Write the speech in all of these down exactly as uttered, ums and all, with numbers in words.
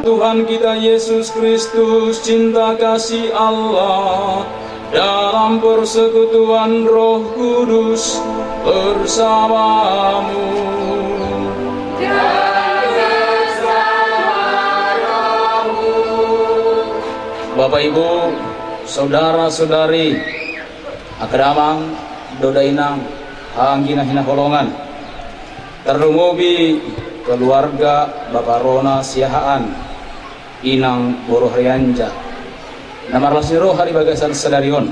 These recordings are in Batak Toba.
Tuhan kita Yesus Kristus, cinta kasih Allah, dalam persekutuan Roh Kudus bersamamu. Bapak, Ibu, saudara-saudari, angka damang dohot dainang, angka na hinaholongan, tarlumobi keluarga Bapak Rona Siahaan, Inang Boru Harianja, na marlas ni roha di bagasan sadari on.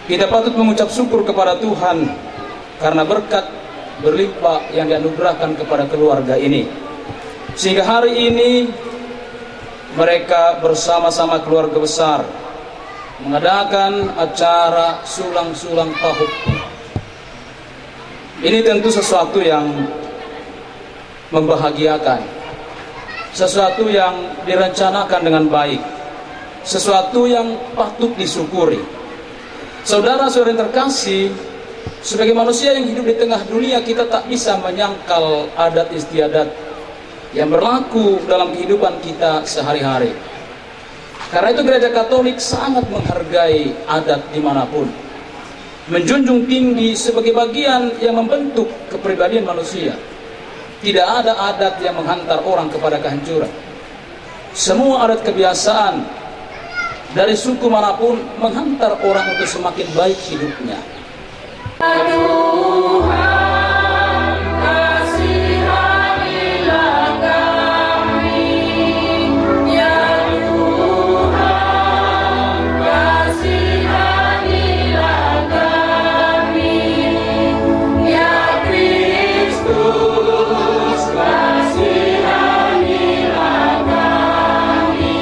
Kita patut mengucap syukur kepada Tuhan karena berkat berlimpah yang dianugerahkan kepada keluarga ini, sehingga hari ini mereka bersama-sama keluarga besar mengadakan acara sulang-sulang pahuk. Ini tentu sesuatu yang membahagiakan, sesuatu yang direncanakan dengan baik, sesuatu yang patut disyukuri. Saudara-saudara yang terkasih, sebagai manusia yang hidup di tengah dunia, kita tak bisa menyangkal adat istiadat yang berlaku dalam kehidupan kita sehari-hari. Karena itu, Gereja Katolik sangat menghargai adat dimanapun, menjunjung tinggi sebagai bagian yang membentuk kepribadian manusia. Tidak ada adat yang menghantar orang kepada kehancuran. Semua adat kebiasaan dari suku manapun menghantar orang untuk semakin baik hidupnya. Tuhan, kasihanilah kami. Ya Tuhan, kasihanilah kami. Ya Kristus, kasihanilah kami.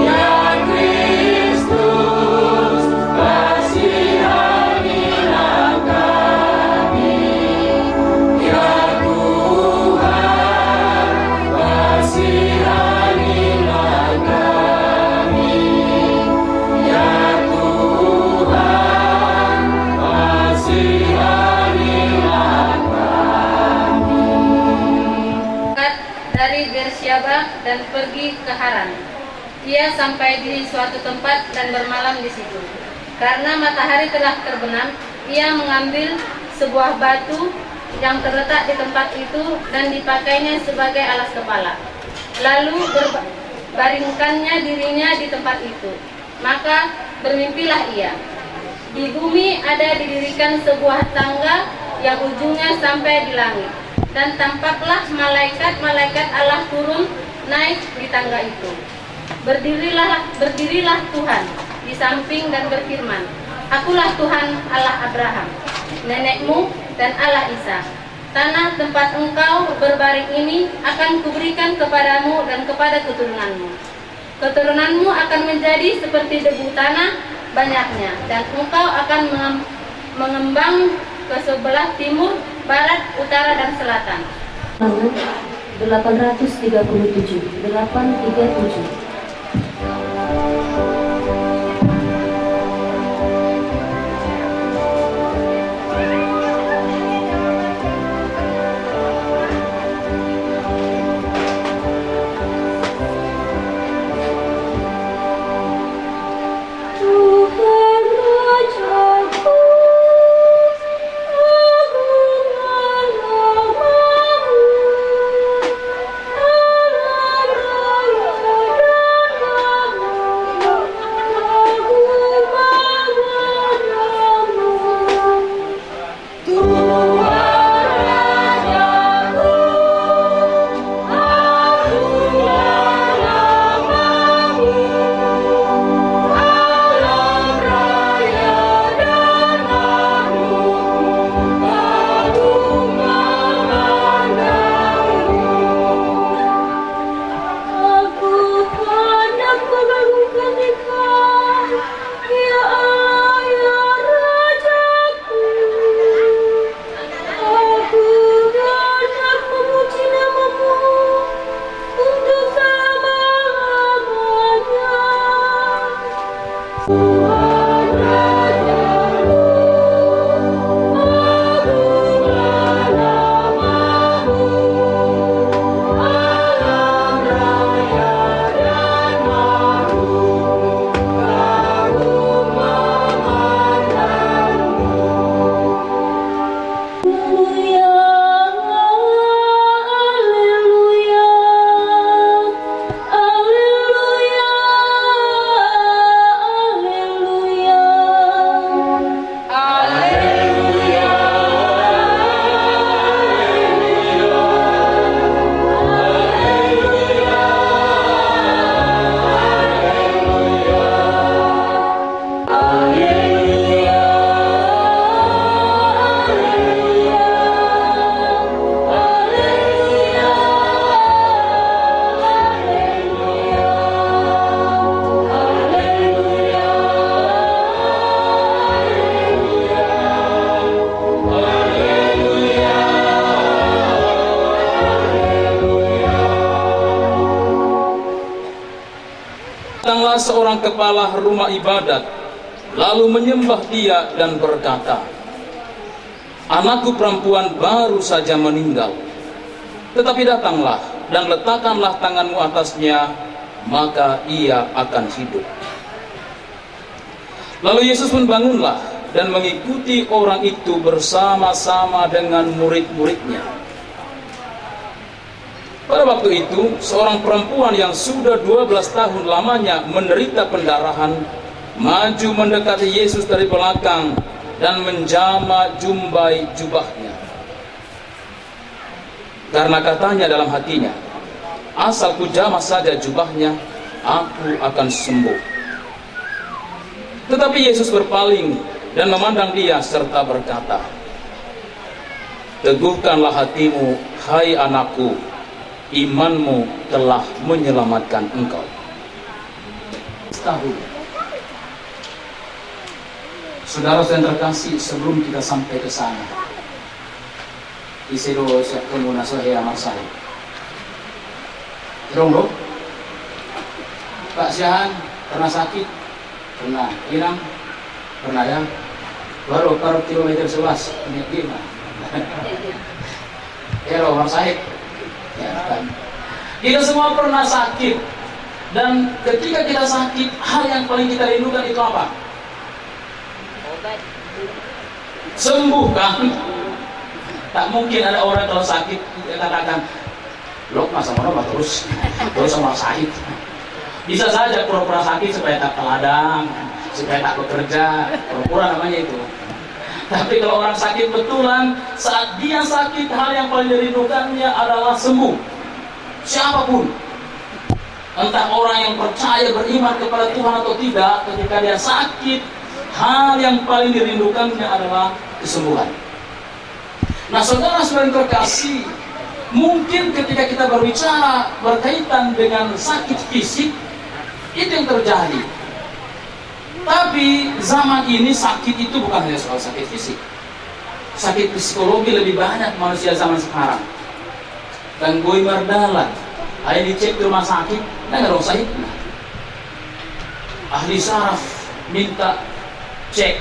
Ya Kristus, kasihanilah kami. Ya Tuhan, kasihanilah kami. Ya Tuhan, kasihanilah kami. Dari Beersyeba dan pergi ke Haran. Ia sampai di suatu tempat dan bermalam di situ. Karena matahari telah terbenam, ia mengambil sebuah batu yang terletak di tempat itu dan dipakainya sebagai alas kepala. Lalu berba-, baringkannya dirinya di tempat itu. Maka bermimpilah ia. Di bumi ada didirikan sebuah tangga yang ujungnya sampai di langit. Dan tampaklah malaikat-malaikat Allah turun naik di tangga itu. Berdirilah, berdirilah Tuhan di samping dan berfirman, "Akulah Tuhan Allah Abraham, nenekmu, dan Allah Ishak. Tanah tempat engkau berbaring ini akan kuberikan kepadamu dan kepada keturunanmu. Keturunanmu akan menjadi seperti debu tanah banyaknya, dan engkau akan mengem-, mengembang ke sebelah timur, barat, utara, dan selatan." Delapan ratus tiga puluh tujuh, delapan tiga tujuh. Seorang kepala rumah ibadat lalu menyembah dia dan berkata, "Anakku perempuan baru saja meninggal. Tetapi datanglah dan letakkanlah tanganmu atasnya, maka ia akan hidup." Lalu Yesus pun bangunlah dan mengikuti orang itu bersama-sama dengan murid-muridnya. Pada waktu itu, seorang perempuan yang sudah dua belas tahun lamanya menderita pendarahan maju mendekati Yesus dari belakang dan menjamah jumbai jubahnya. Karena katanya dalam hatinya, "Asal kujamah saja jubahnya, aku akan sembuh." Tetapi Yesus berpaling dan memandang dia serta berkata, "Teguhkanlah hatimu, hai anakku, imanmu telah menyelamatkan engkau." Tahu. Saudara-saudara yang terkasih, sebelum kita sampai ke sana, ise do siap kamu na so hea marsahit? Adong do? Pak Siahaan, pernah sakit? Pernah. Inang? Pernah ya? Baru per kilometer sebelas, ini gimana? Ya lo, marsahit. Ya, kan? Kita semua pernah sakit. Dan ketika kita sakit, hal yang paling kita rindukan itu apa? Sembuh, kan? Tak mungkin ada orang kalau sakit, dia katakan, "Lo masa mana terus, terus sama sakit?" Bisa saja pura-pura sakit supaya tak ke ladang, supaya tak bekerja, pura-pura namanya itu. Tapi kalau orang sakit betulan, saat dia sakit, hal yang paling dirindukannya adalah sembuh. Siapapun, entah orang yang percaya, beriman kepada Tuhan atau tidak, ketika dia sakit, hal yang paling dirindukannya adalah kesembuhan. Nah, saudara-saudara yang terkasih, mungkin ketika kita berbicara berkaitan dengan sakit fisik, itu yang terjadi. Tapi zaman ini sakit itu bukan hanya soal sakit fisik. Sakit psikologi lebih banyak manusia zaman sekarang. Ganggoi mardalan, ai dicek di rumah sakit, ndang adong sahitna. Ahli saraf minta cek,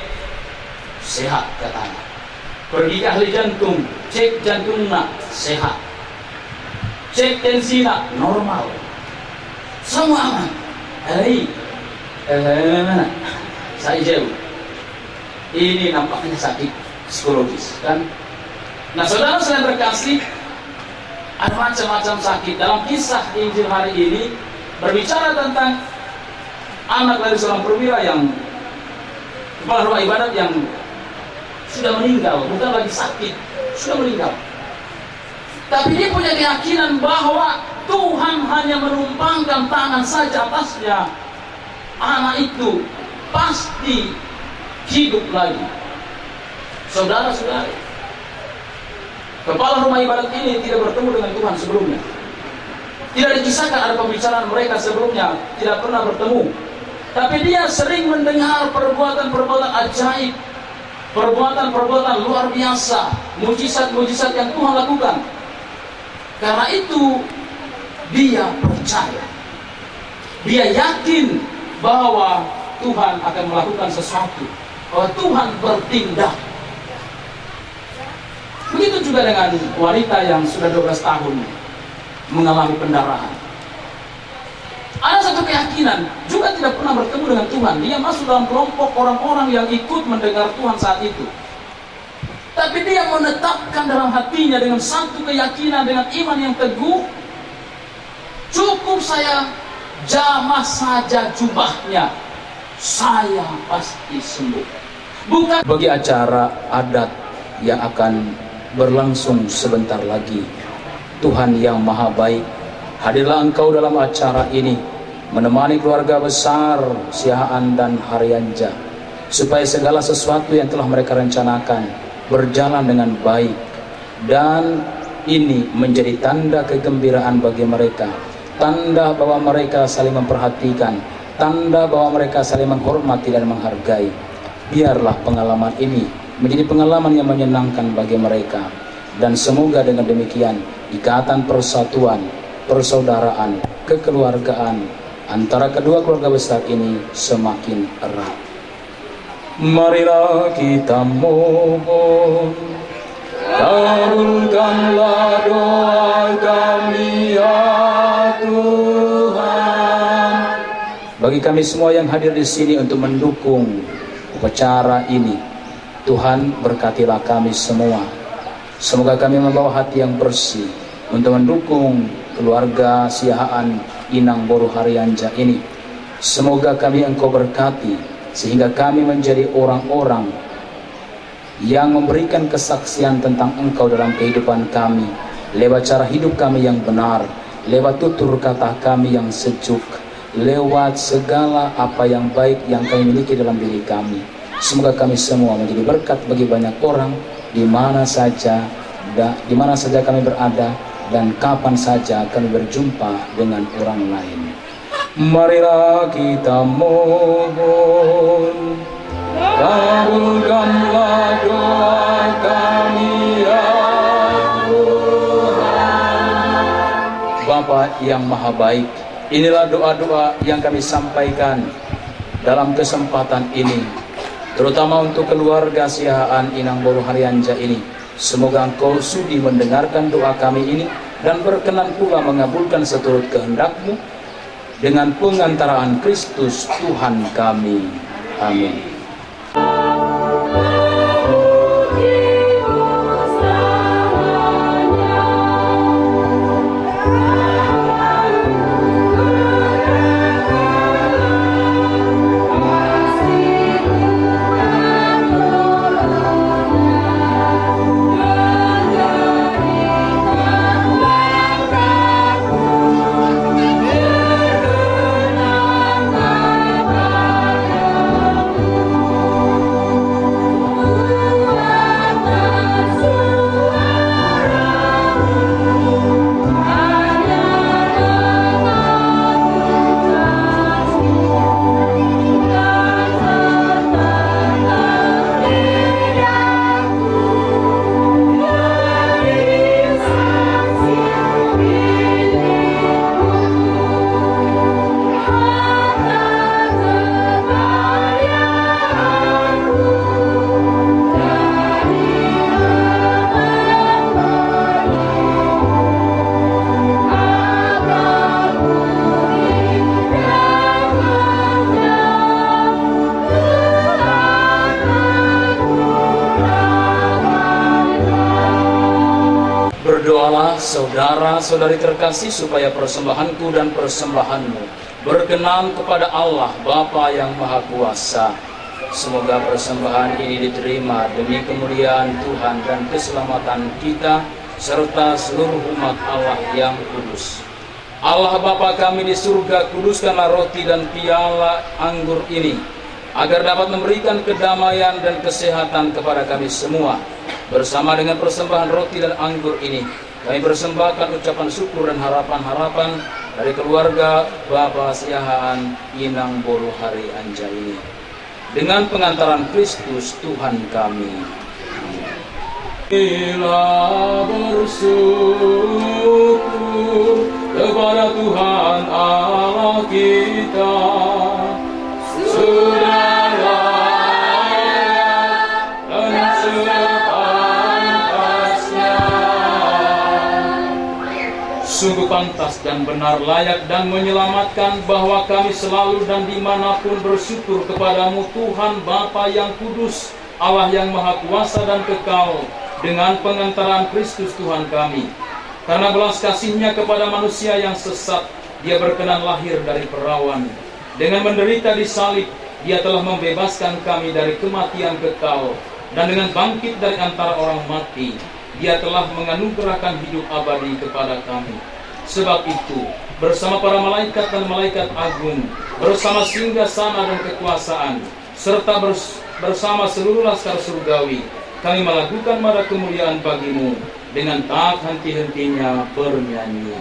sehat katanya. Pergi ke ahli jantung, cek jantungnya, sehat. Cek tensina, normal. Semua aman. Alai, eh, mana? Saya jauh. Ini nampaknya sakit psikologis, kan? Nah, saudara-saudara yang terkasih, ada macam-macam sakit. Dalam kisah Injil hari ini, berbicara tentang anak dari seorang perwira yang, kepala rumah ibadat yang sudah meninggal, bukan lagi sakit, sudah meninggal. Tapi dia punya keyakinan bahwa Tuhan hanya menumpangkan tangan saja atasnya, anak itu pasti hidup lagi. Saudara-saudari, kepala rumah ibadat ini tidak bertemu dengan Tuhan sebelumnya. Tidak dikisahkan ada pembicaraan mereka sebelumnya, tidak pernah bertemu. Tapi dia sering mendengar perbuatan-perbuatan ajaib, perbuatan-perbuatan luar biasa, mujizat-mujizat yang Tuhan lakukan. Karena itu, dia percaya. Dia yakin bahwa Tuhan akan melakukan sesuatu, bahwa Tuhan bertindak. Begitu juga dengan wanita yang sudah dua belas tahun mengalami pendarahan. Ada satu keyakinan, juga tidak pernah bertemu dengan Tuhan. Dia masuk dalam kelompok orang-orang yang ikut mendengar Tuhan saat itu. Tapi dia menetapkan dalam hatinya dengan satu keyakinan, dengan iman yang teguh, "Cukup saya jamah saja jubahnya, saya pasti sembuh." Bukan bagi acara adat yang akan berlangsung sebentar lagi. Tuhan yang Maha Baik, hadirlah Engkau dalam acara ini, menemani keluarga besar Siahaan dan Harianja, supaya segala sesuatu yang telah mereka rencanakan berjalan dengan baik, dan ini menjadi tanda kegembiraan bagi mereka, tanda bahwa mereka saling memperhatikan, tanda bahwa mereka saling menghormati dan menghargai. Biarlah pengalaman ini menjadi pengalaman yang menyenangkan bagi mereka. Dan semoga dengan demikian, ikatan persatuan, persaudaraan, kekeluargaan antara kedua keluarga besar ini semakin erat. Marilah kita mohon, kabulkanlah doa kami, ya Tuhan. Bagi kami semua yang hadir di sini untuk mendukung upacara ini, Tuhan, berkatilah kami semua. Semoga kami membawa hati yang bersih untuk mendukung keluarga Siahaan Inang Boru Harianja ini. Semoga kami Engkau berkati, sehingga kami menjadi orang-orang yang memberikan kesaksian tentang Engkau dalam kehidupan kami, lewat cara hidup kami yang benar, lewat tutur kata kami yang sejuk, lewat segala apa yang baik yang kami miliki dalam diri kami. Semoga kami semua menjadi berkat bagi banyak orang, di mana saja, da-, di mana saja kami berada, dan kapan saja kami berjumpa dengan orang lain. Marilah kita mohon, kabulkanlah doa kami, ya Tuhan. Bapa yang Maha Baik, inilah doa-doa yang kami sampaikan dalam kesempatan ini, terutama untuk keluarga Siahaan Inang Boru Harianja ini. Semoga Engkau sudi mendengarkan doa kami ini dan berkenan pula mengabulkan seturut kehendak-Mu, dengan pengantaraan Kristus Tuhan kami. Amin. Berdoalah, saudara-saudari terkasih, supaya persembahanku dan persembahanmu berkenan kepada Allah, Bapa yang Maha Kuasa. Semoga persembahan ini diterima demi kemuliaan Tuhan dan keselamatan kita, serta seluruh umat Allah yang kudus. Allah Bapa kami di surga, kuduskanlah roti dan piala anggur ini, agar dapat memberikan kedamaian dan kesehatan kepada kami semua. Bersama dengan persembahan roti dan anggur ini, kami persembahkan ucapan syukur dan harapan-harapan dari keluarga Bapa Siahaan Inang Boru Harianja ini. Dengan pengantaran Kristus Tuhan kami. Marilah bersyukur kepada Tuhan Allah kita. Sudah layak dan sepantasnya. Sungguh pantas dan benar, layak dan menyelamatkan, bahwa kami selalu dan di mana pun bersyukur kepada-Mu, Tuhan, Bapa yang kudus, Allah yang maha kuasa dan kekal, dengan pengantaran Kristus Tuhan kami. Karena belas kasih-Nya kepada manusia yang sesat, Dia berkenan lahir dari perawan. Dengan menderita di salib, Dia telah membebaskan kami dari kematian kekal, dan dengan bangkit dari antara orang mati, Dia telah menganugerahkan hidup abadi kepada kami. Sebab itu, bersama para malaikat dan malaikat agung, bersama singgasana dan kekuasaan, serta bers-, bersama seluruh laskar surgawi, kami melakukan mada kemuliaan bagi-Mu dengan tak henti-hentinya bernyanyi.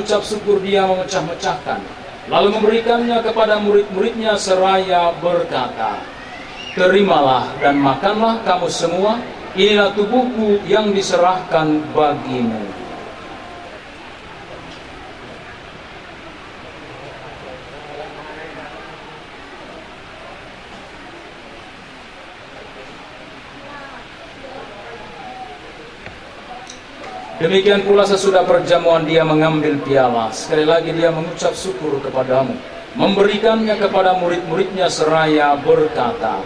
Ucap syukur, dia memecah-mecahkan, lalu memberikannya kepada murid-muridnya seraya berkata, "Terimalah dan makanlah kamu semua, inilah tubuhku yang diserahkan bagimu." Demikian pula sesudah perjamuan dia mengambil piala, sekali lagi dia mengucap syukur kepadamu, memberikannya kepada murid-muridnya seraya berkata,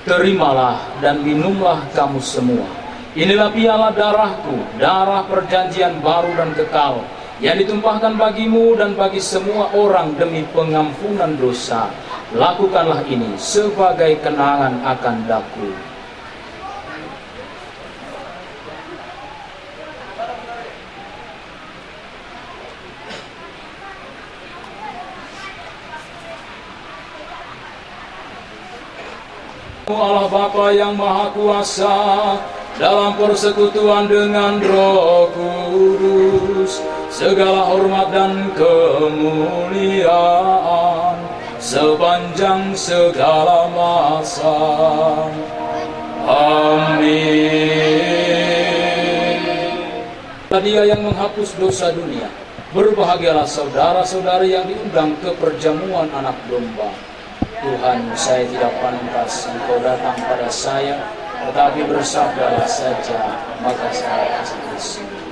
"Terimalah dan minumlah kamu semua. Inilah piala darahku, darah perjanjian baru dan kekal, yang ditumpahkan bagimu dan bagi semua orang demi pengampunan dosa. Lakukanlah ini sebagai kenangan akan daku." Allah Bapa yang Maha Kuasa, dalam persekutuan dengan Roh Kudus, segala hormat dan kemuliaan sepanjang segala masa. Amin. Dia yang menghapus dosa dunia. Berbahagialah saudara-saudari yang diundang ke perjamuan Anak Domba. Tuhan, saya tidak pantas Engkau datang pada saya, tetapi bersabdalah saja, maka saya akan sembuh.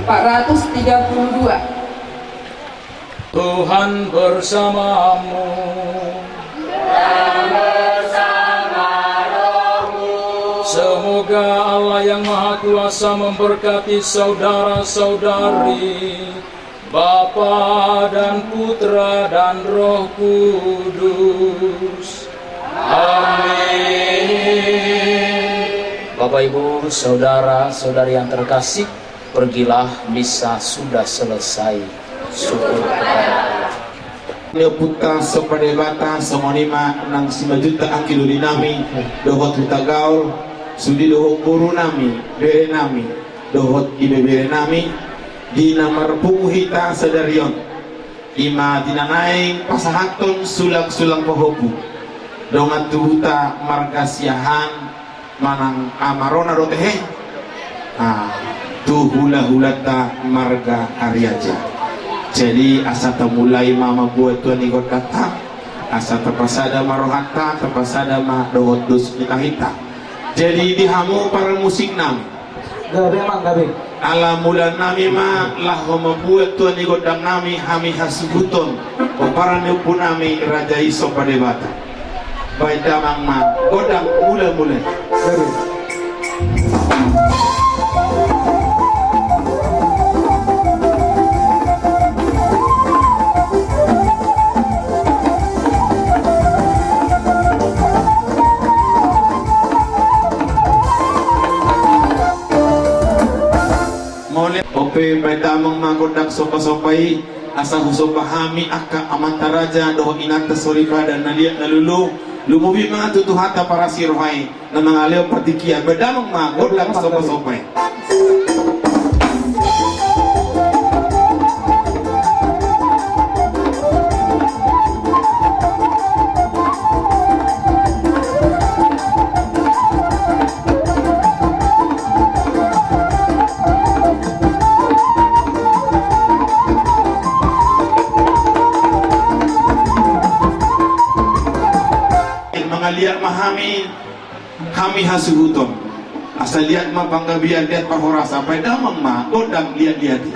Empat ratus tiga puluh dua. Tuhan bersamamu. Dan bersama rohmu. Semoga Allah yang Maha Kuasa memberkati saudara-saudari, Bapa dan Putra dan Roh Kudus. Amin. Bapak, Ibu, saudara-saudari yang terkasih, pergilah, misa sudah selesai. Syukur kepada Allah. Ni ompunta Somba Debata, songon i ma nang simanjujung anggi doli nami, dohot huta gaol, sude dohot boru nami, bere nami, dohot ibebere nami, di na marpungu hita sadari on. I ma di na naeng pasahathon sulang-sulang pahompu, dongan tubuta marga Siahaan, manang amarona dope he. Ah, tu hula-hulanta marga Ariaja. Jadi, asa tamulai ma mambuat tua ni gondangta, asa tapasada ma rohanta, tapasada ma dohot dos ni tahinta. Jadi, di hamu para musik nami. Gabe, Amang, gabe. Ala mula nami ma laho mambuat tua ni gondang nami, hami hasuhuton, pomparan ni ompu nami, raja i Somba Debata. Baen damang ma gondang mula-mula. Gabe. Mauliate. Ope, baen damang ma gondang somba-somba i, asa husomba hami angka amanta raja dohot inanta soripada na liat na lolo, lumobi ma tu Tuhanta parasi roha i, na mangalehon partingkian. Baen damang ma gondang somba-somba i. Mangaliat ma hami, hami hasuhuton. Asa liat ma panggabean, liat parhorasan, baen damang ma gondang liat-liat i.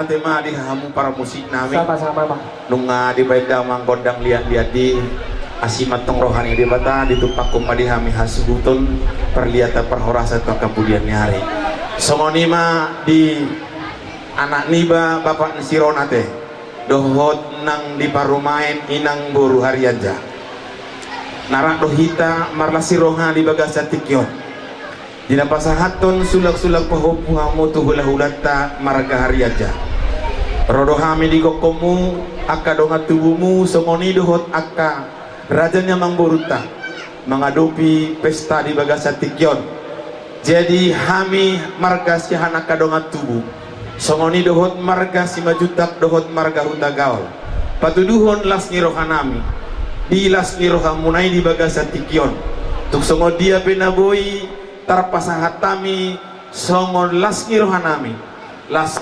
Ate ma di hamu parmusik nami. Sama-sama, Bang. Nunga dibaen damang gondang liat-liat i, asi ma antong roha ni Debata, ditumpakkon ma di hami hasuhuton, parliatan parhorasan tu angka pudian ni ari. Songon i ma di anak niba, bapak ni si Ron ate, dohot nang di parumaen inang boru Harianja. Na rap do hita marlas ni roha di bagasan tingki on. Di na pasahathon sulak-sulak pahompu hamu tu hula-hulanta marga Harianja. Ro do hami di gokhonmu, angka dongan tubumu, songon i dohot angka raja ni amangborunta mangadopi pesta di bagasan tingki on. Jadi hami marga siahaan angka dongan tubu, songon i dohot marga Simanjuntak dohot marga Hutagaol, patuduhon las ni rohanami di las ni rohamuna i di bagasan tingki on. Tung songon dia pe na boi tarpasahat hami songon las ni rohanami. Las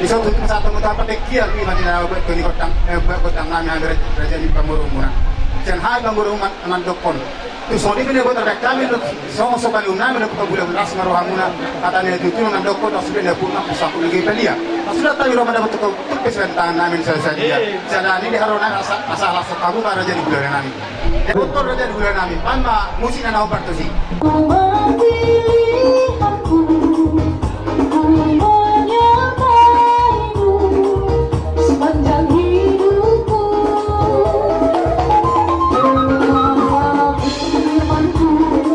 Di son tutu satu mutapa tekian i mati na buat koni kotang, eh, buat kotang nami hami raja ni pangurung muna. Sian hai pangurung mandokkon. Tu soni bine buat terbaik kami songon sopan unami na buka bulan las maroha muna. Hata ni tutu mandokkon tas bine pun aku saku lagi pelia. Sudah tahu rumah dapat tukau. Tuk pe sian tangan nami sadia. Jala ni di haroro nami asa, asa langsung kamu ka raja ni gula nami. Doktor raja ni gula nami. Pan ma musik na naung partusi. Pilihanku, ku menyertaimu sepanjang hidupku. Firmanku, ku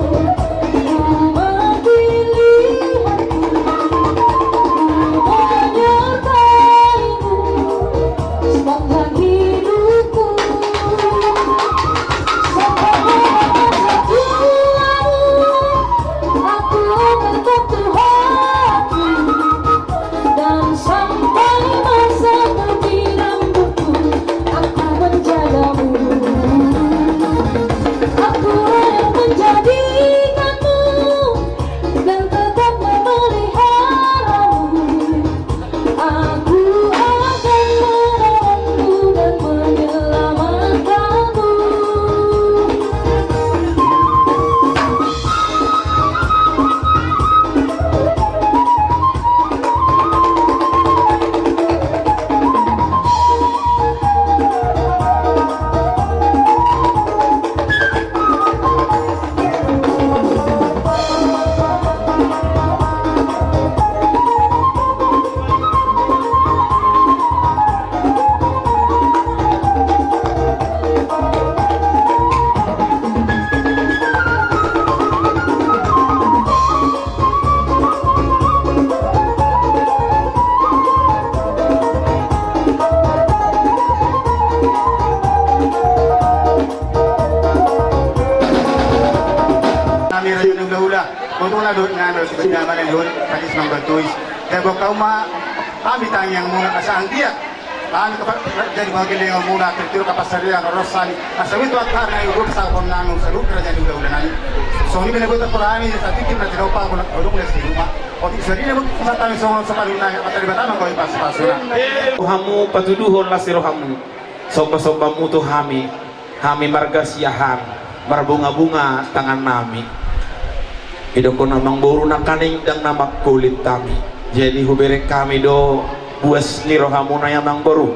menyertaimu sepanjang hidupku. Sampai masa tuamu, aku tetap Tuhanmu. Dan sampai masa ketidampun, aku menjagamu. Aku yang menjadikanmu dan tetap memeliharamu. Aku akan menolongmu dan menyelamatkanmu. Nami raja ni hulahula, untungna dohot nami raja ni hulahula, tadis manggaltois. Jago kau ma, hami tangiang muna asa anggiat. Hami jadi manggiling muna, tertiur kapas sarian, roros sani. Asa itu akar na ibu pesakon nami, salut raja ni hulahula nami. Songon i bine bota por hami, satu tim na tidak apa, odong les di rumah. Otik sari na bota kami songon sapalun nami, apa tadi batama kau ipas pasuna. Hamu patuduhon las ni rohamu. Somba-sombamu tu hami, hami marga Siahaan, marbunga-bunga tangannami. Idokkon amangboru nangkaning ndang na mangkulit hami. Jadi hubereng hami do buas ni rohamuna i amangboru.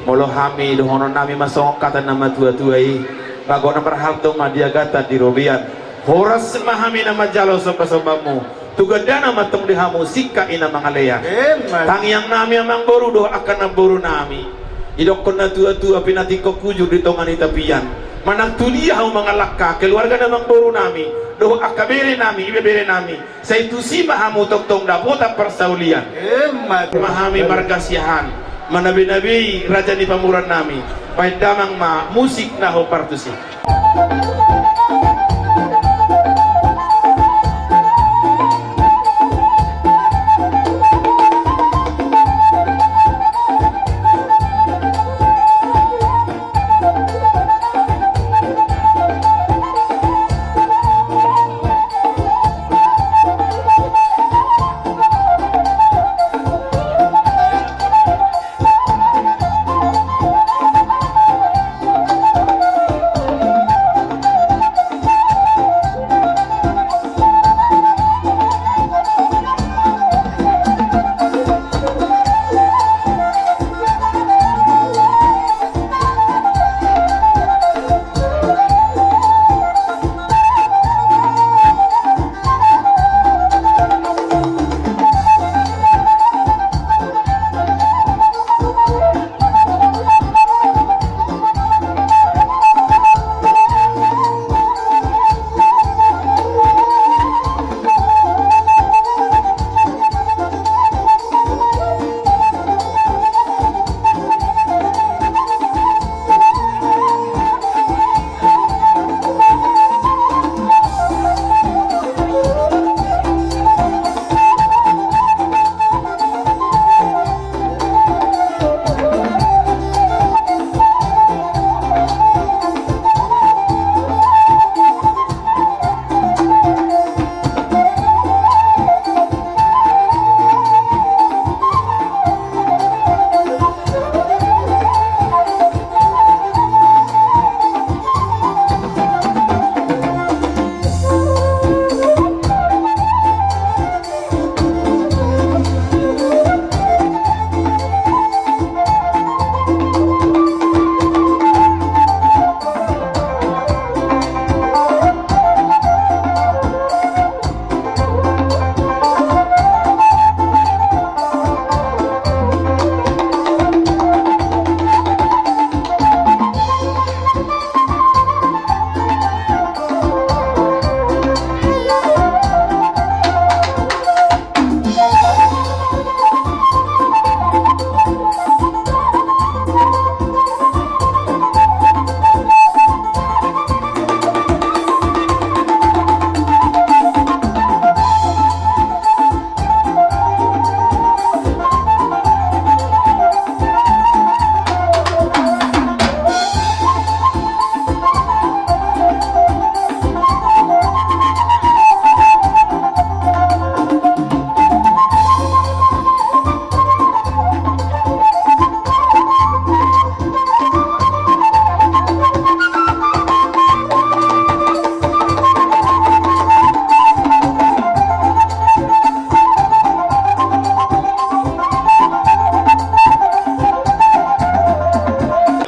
Molo hami dohonon nami ma songon hata ni na matua-tua i, mago na marhalto ma di agatan di robean. Horas ma hami na manjalo somba-sombamu. Tu gandana ma tong di hamu singkat i na mangalehon. Emma. Tangiang nami amangboru dohot angka namboru nami. Didokkon na tua-tua, pinatingkon hujur di tonga ni tapian. Manang tu dia hamu mangalangka, keluarga ni amangboru nami dohot angka bere nami, ibebere nami. Sai tusi ma hamu tongtong dapotan parsaulian. Emma. Ma hami marga Siahaan manabei-nabei raja ni pamoruon nami. Baen damang ma musik na hombar tusi.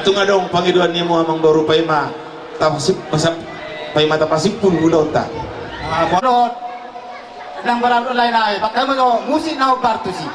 Tung adong pangidoan nimu amangboru, paima tapasip-, pasap-, paima tapasimpul ulaonta. Ah, bodoh. Nang barang lain ai, pakai mo musik na hombar tusi.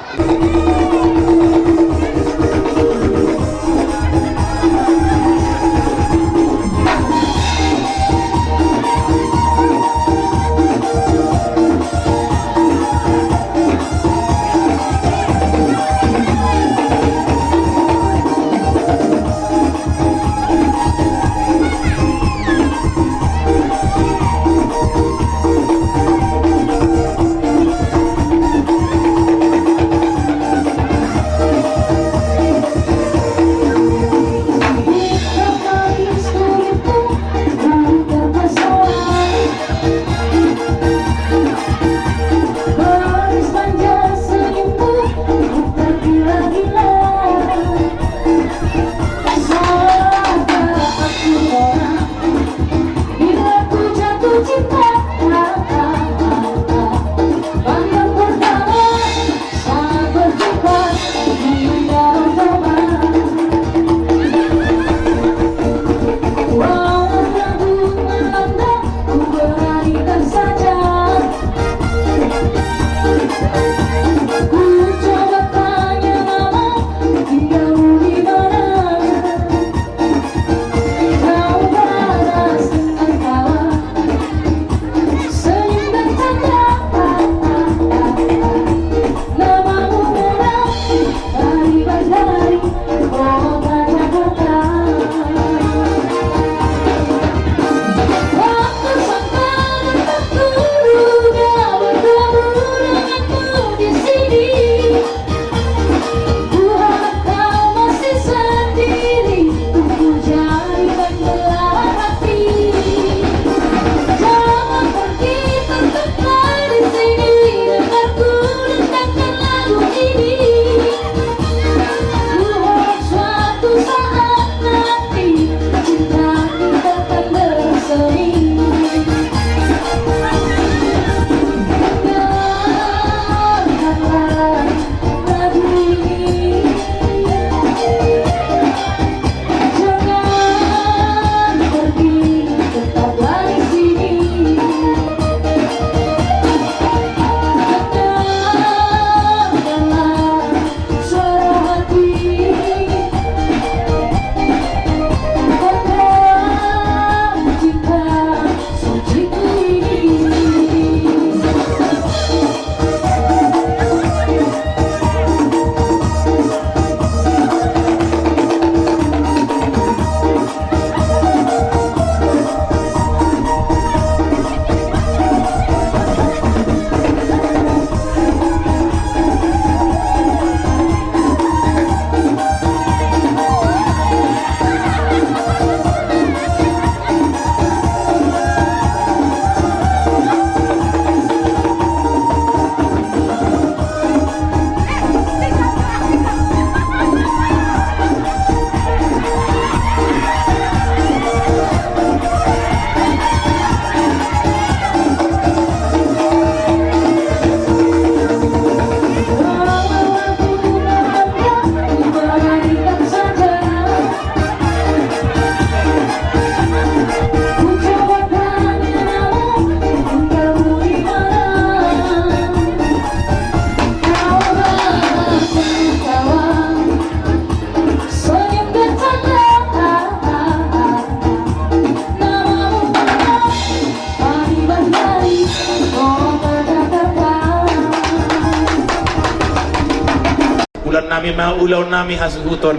Hami ma ulaon nami hasuhuton,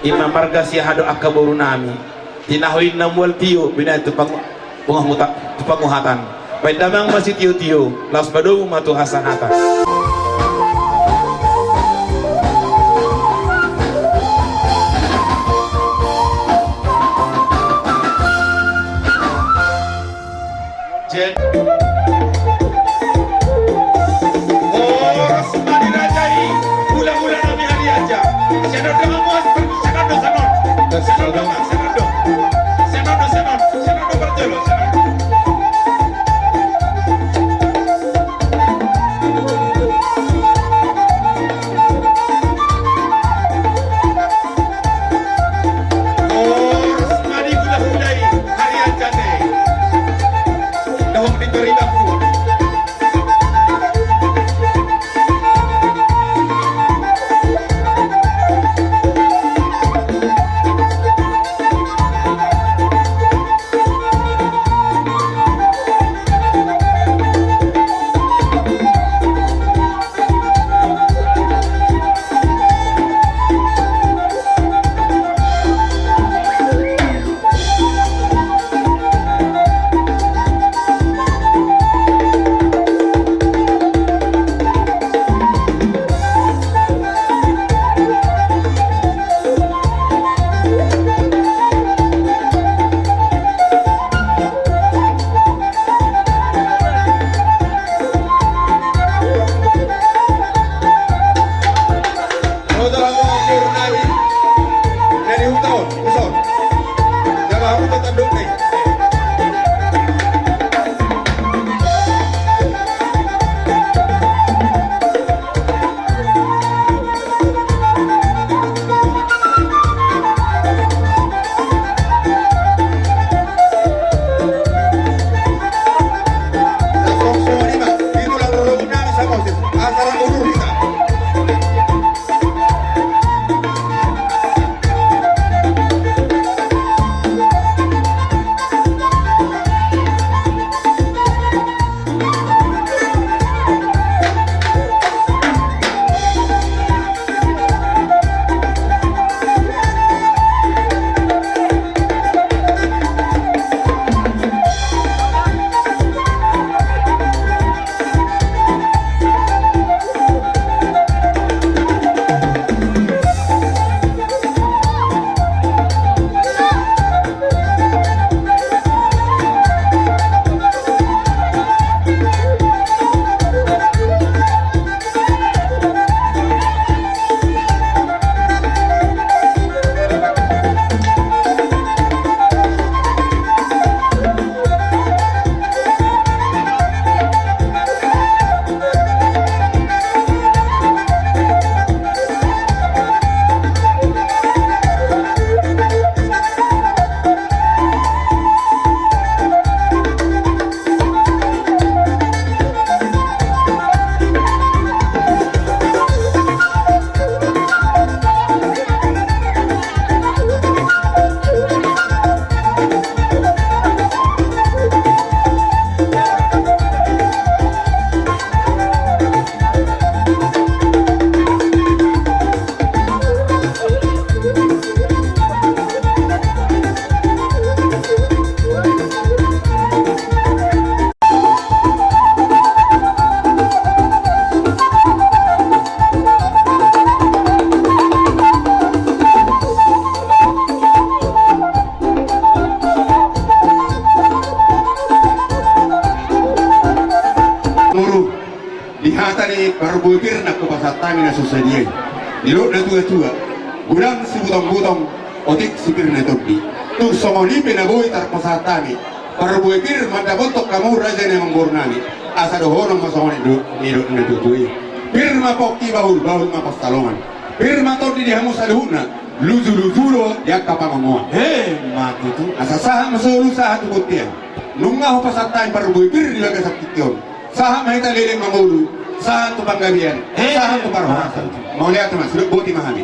ima marga Siahaan dohot angka boru nami. Tinahu inna mual tio, binahen tu pangu-, panguhuta-, tu panguhatan. Baen damang ma sitiotio, laos padomu ma tu hasahatan. Horas ma di raja i, hulahula nami Harianja. Sian on do hamu, sian on do, sian on. Sian on do, sian on do. Sian on do, sian on. Sian on do parjolo, sian on. Horas ma di hulahula i, Harianja te. Dohot di Toribaku. Muru, di hata ni parbue pir na hupasahat hami na so sadia i. Didok na tuatua, godang sibutongbutong, otik sipir na tondi. Tung songon i pe na boi tarpasahat hami, parbue pir mandapothon hamu raja ni amangboru nami. Asa dohonon ma songon i do, didok na tuatua i. Pir ma pongki bahul, bahul ma pansalongan. Pir ma tondi di hamu saluhutna, lujuluju do di angka pangomoan. He, ma tutu. Asa sahat ma solu sahat tu bontean. Nunga hupasahat hami parbue pir di bagasan tingki on. Sahat ma hita leleng mangolu, sahat tu panggabean, he, sahat tu parhorasan. Mauliate ma, sude boti ma hami.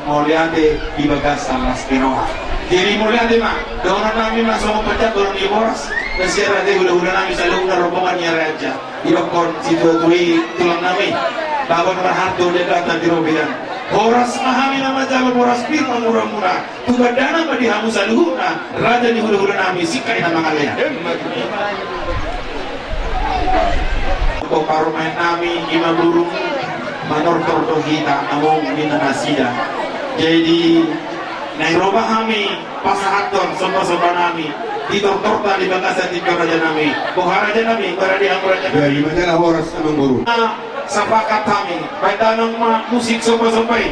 Mauliate di bagasan las ni roha. Jadi mauliate ma, dohonon nami ma songon panjak dohonon ni boras. Na sian raja i, hulahula nami saluhutna rombongan ni Harianja. Didokkon situatua i tulang nami, baba na marharto, denggan na di robean. Horas ma hami na manjalo, horas pir ma mura-mura. Tu gandana ma di hamu saluhutna, raja ni hula-hula nami, singkat i na mangalean. Parumaen nami, ima burung, manortor do hita, among ninna nasida. Jadi, naeng ro ma hami pasahathon somba-somba nami di tortorta di bagasan tingki on, raja nami. Boha, raja nami, barani hamu, raja nami? Jadi, manjalo horas, amang boru. Sapakat hami, baen damang ma musik somba-somba i.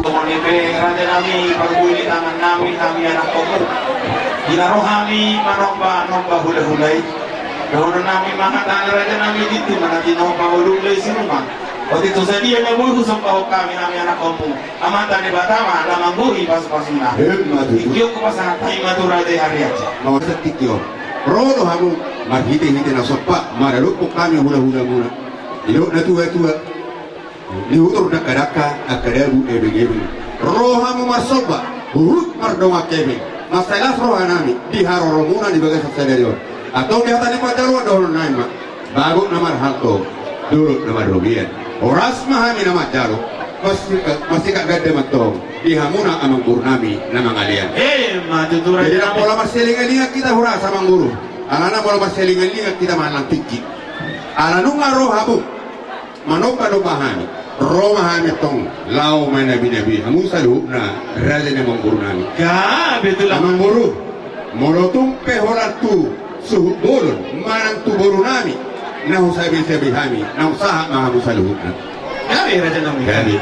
Songon i pe, raja nami, parbue ni tangan nami, hami anakkonmu. Di na ro hami manomba-nomba hula-hula i, dohonon nami ma hata ni raja nami, tintin ma na tinomba, olo, olo, i si ruma. Otik tu sadia na boi husombahon hami, hami anakkonmu. Amanta Debata ma na manggohi pasu-pasuna. Emma tutu. Tingki on hupasahat hami ma tu raja i, hariaja. Mauliate tingki on. Ro do hamu marhite-hite na somba, maradophon hami hula-hulamuna. Didok natua-tua, lihutor dangka-dangka, angka dabu ebeng-ebeng. Ro hamu marsomba, huhut mardongan hepeng. Mansai las roha nami di haroromuna di bagasan sadari on. Antong di hata ni pandaroan dohonon nami ma. Bagot na marhalto, dolok na marrobean. Horas ma hami na manjalo, marsingkat, marsingkat ganda ma antong di hamuna amangboru nami na mangalean. Emma tutu, raja nami. Jadi ndang pola marselingan-lingan hita, horas amangboru. Alana molo marselingan-lingan hita ma nang tingki. Ala nunga ro hamu manomba-nomba hami, ro ma hami antong laho manabi-nabi hamu saluhutna, raja ni amangboru nami. Gabe tulang. Amangboru, molo tung pe holan tu suhut bolon manang tu boru nami na husabe-sabe hami, naung sahat ma hamu saluhutna. Gabe, raja nami. Gabe.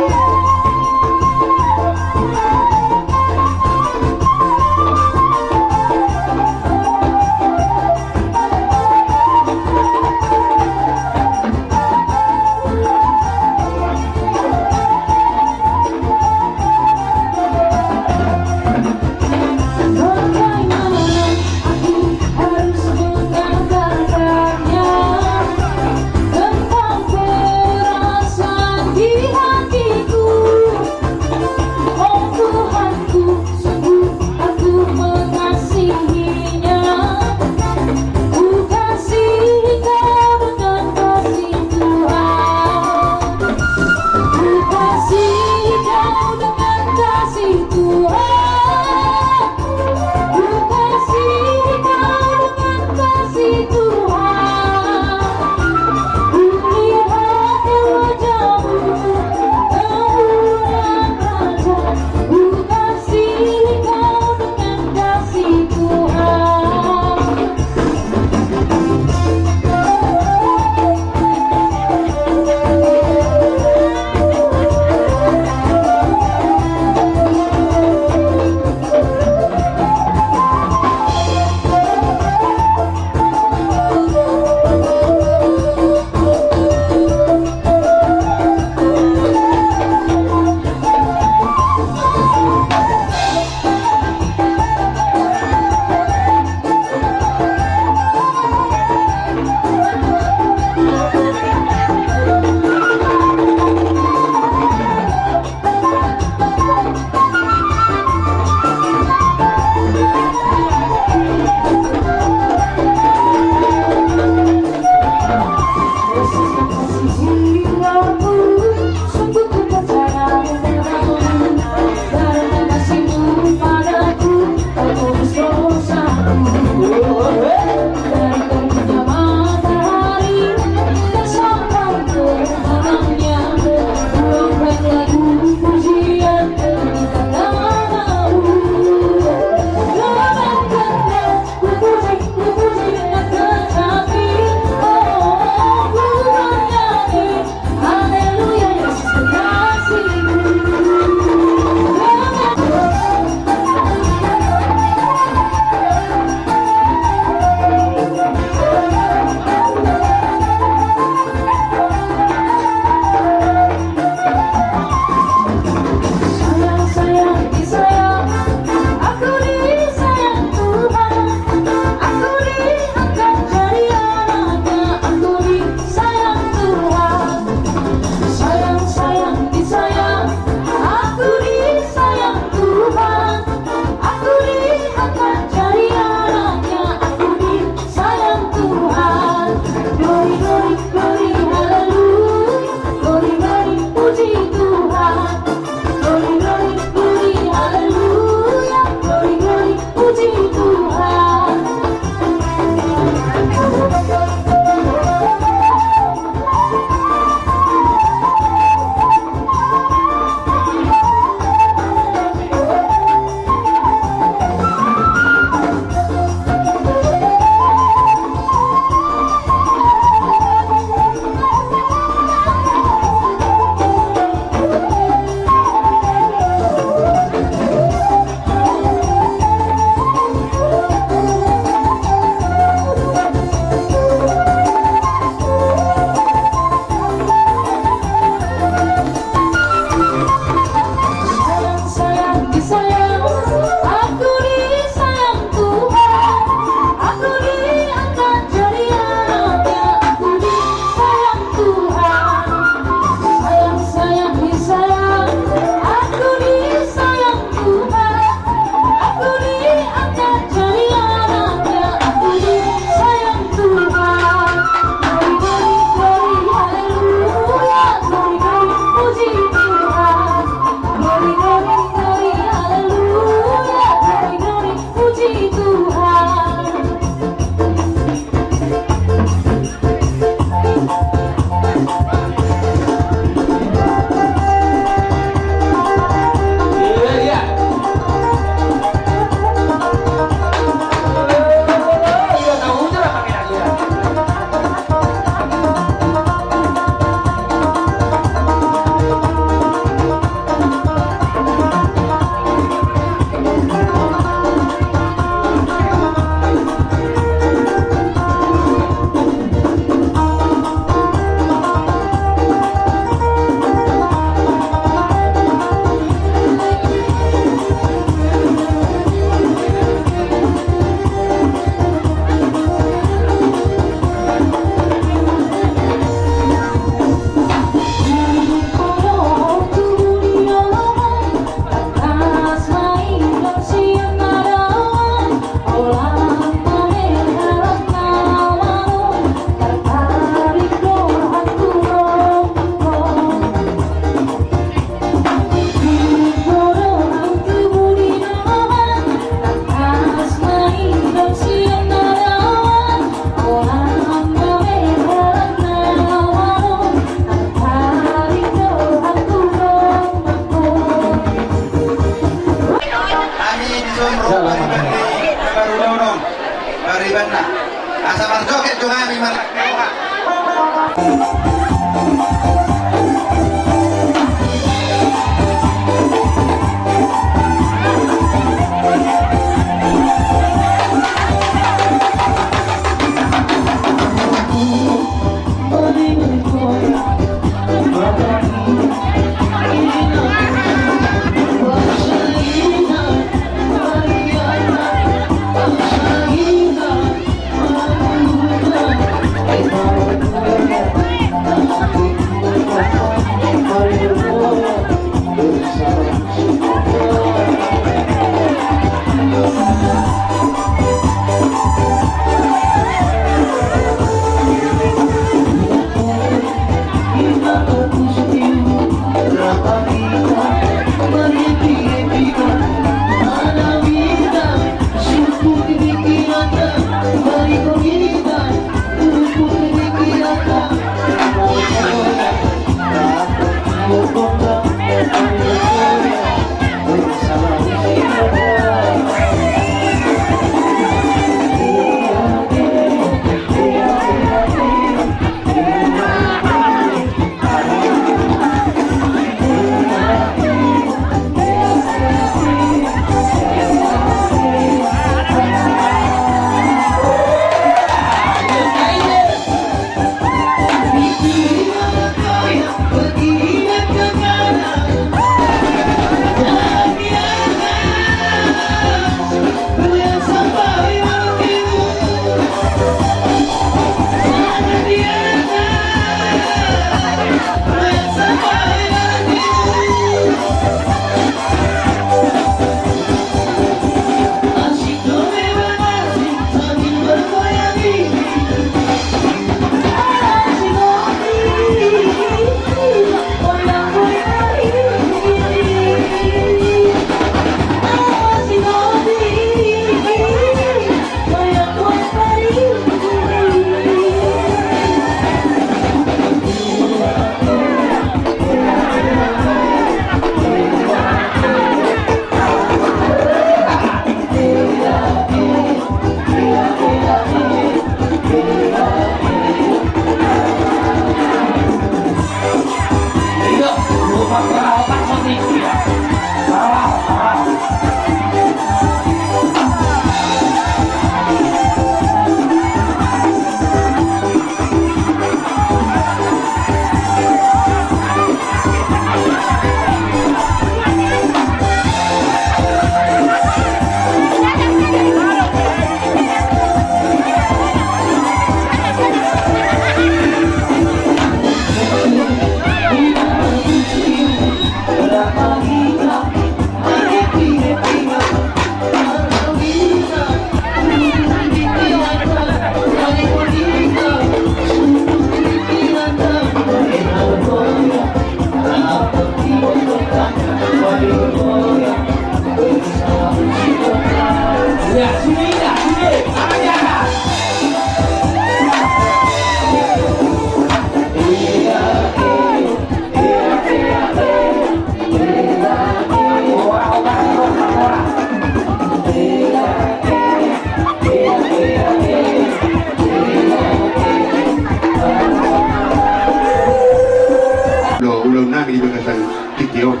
Ulaon nami di bagasan tingki on.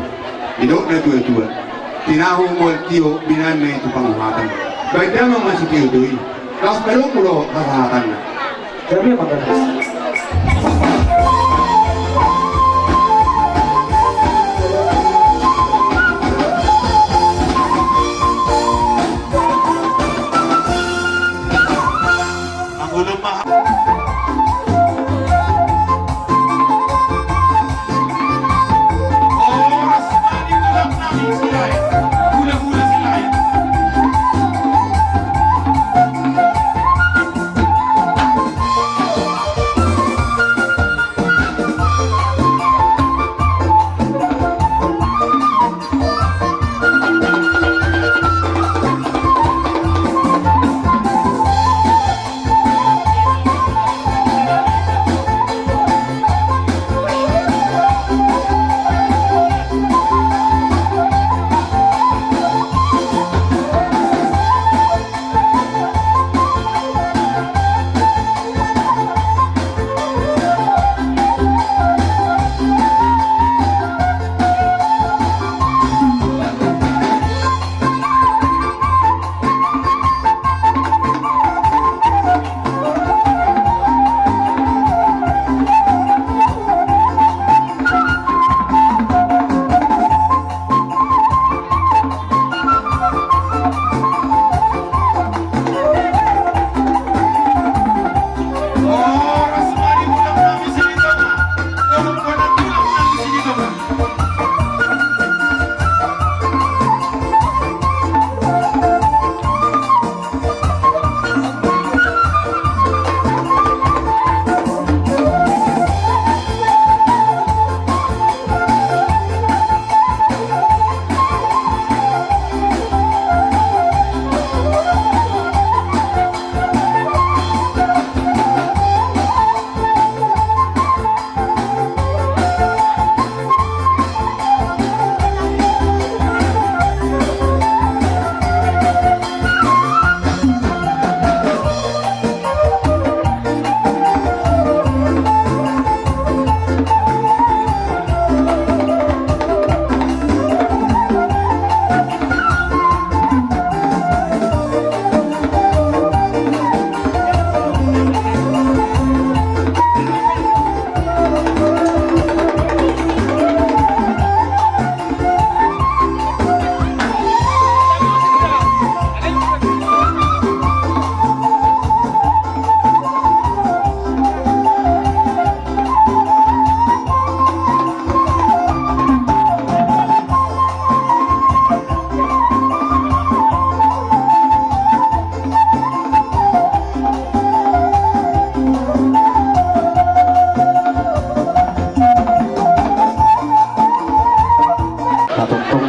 Didok na tua-tua, tinahu mual tio binanna i tu pangohatan. Baen damang ma sitio do i, laos balok molo hasahatanna. Gabe ma gabe.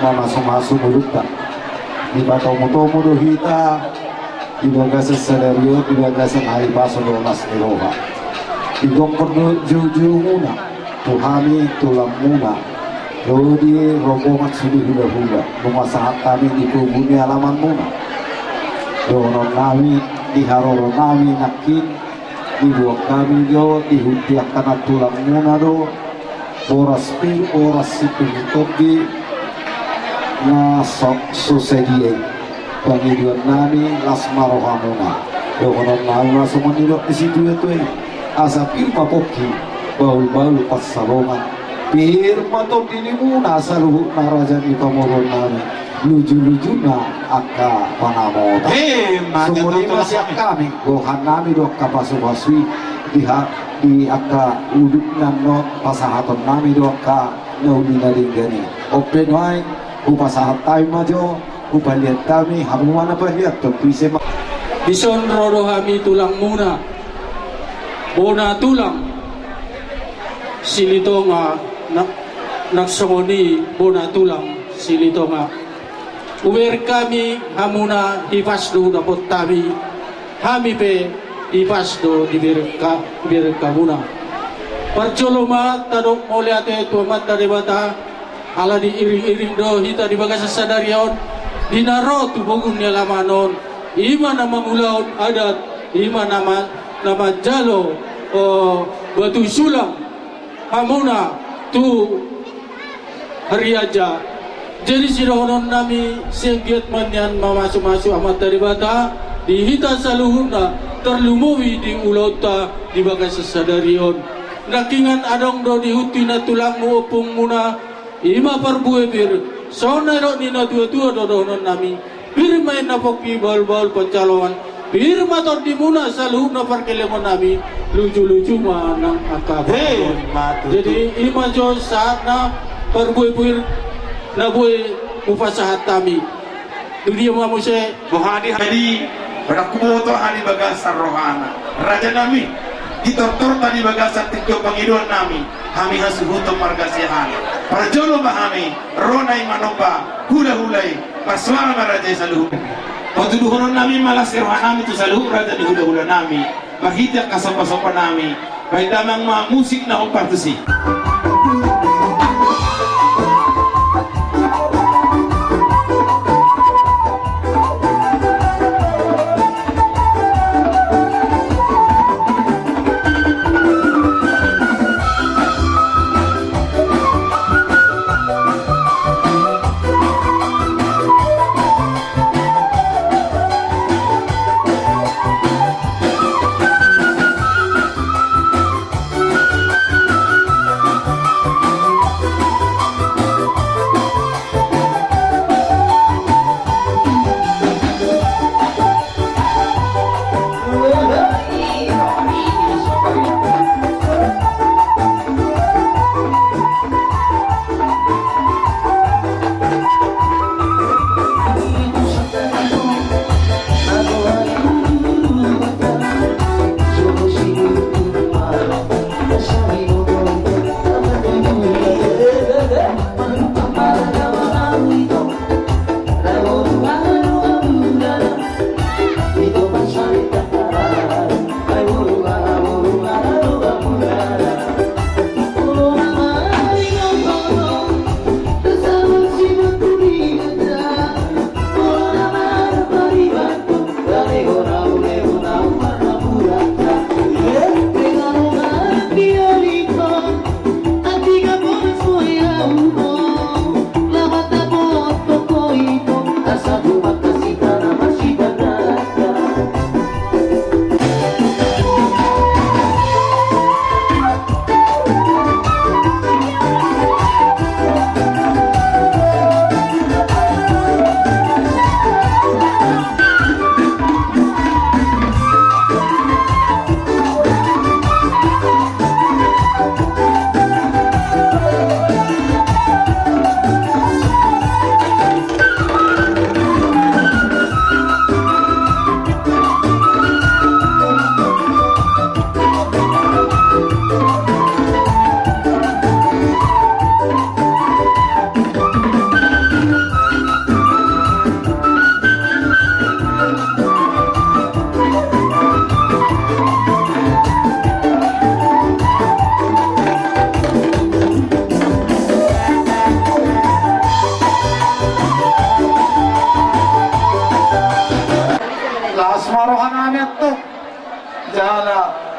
Mamasu-masu mulutta. Dipatomu-tomu do hita di bagasan sadari on, di bagasan hahipason dohot las ni roha. Digokhon do joujoumuna tu hami tulangmuna, ro di rombongan sude hula-hula, nunga sahat hami di pogu ni alamanmuna. Dohononnami, di haroronami nangkin, diboan hami do, dihunti angka nantulangmuna do boras pir, boras sitonggi-tonggi na so, so sadia i. Pangidoannami, las ma rohamuna. Dohononnami ma songon nidok ni situa-tua i: Asa pir ma pongki, bahul-bahul pansalongan. Pir ma tondimuna saluhutna, raja ni pamoruonnami. Luju-lujuna angka panamota. Emma tutu. Songon i ma sian hami, gokhonnami do angka pasu-pasu i di ha, di angka udutna on, pasahatonnami do angka na uli na denggan i. On pe nuaeng, hupasahat hami ma jo, hupaliat hami, hamu ma na paliathon tu ise ma. Dison ro do hami tulangmuna, bona tulang Silitonga, na, nang songon i bona tulang Silitonga. Hubereng hami hamuna, hipas do dapot hami, hami pe hipas do dibereng ha, dibereng hamuna. Parjolo ma tadok mauliate tu Amanta Debata, ala diiring-iring do hita di bagasan sadari on, di na ro tu pogu ni alaman on, i ma na mangulahon adat, i ma na ma, na manjalo, o, batu sulang hamuna tu Harianja. Jadi sidohononnami, sai anggiat ma nian mamasu-masu Amanta Debata di hita saluhutna, tarlumobi di ulaonta di bagasan sadari on. Nangkiningan adong do di huta na tulangmu, ompungmuna, i ma parbue pir, songon na nidok ni natua-tua do dohononnami. Pir ma inna pongki, bahul-bahul pansalongan. Pir ma tondimuna saluhutna parkelemongnami. Luju-luju ma nang angka. Emma tutu. Jadi i ma jo sahatna parbue pir na boi hupasahat hami. Tu dia ma muse. Boha di, jadi pada huboto hami di bagasan rohana. Rajanami, di tortorta di bagasan tingki on pangidoannami, hami hasuhuton marga Siahaan. Parjolo ma hami ro nai manomba hula-hula i. Marsoara ma raja i saluhut. Patuduhononnami ma las ni rohanami tu saluhut raja ni hula-hulanami. Marhite angka somba-sombanami. Baen damang ma musik na hombar tusi.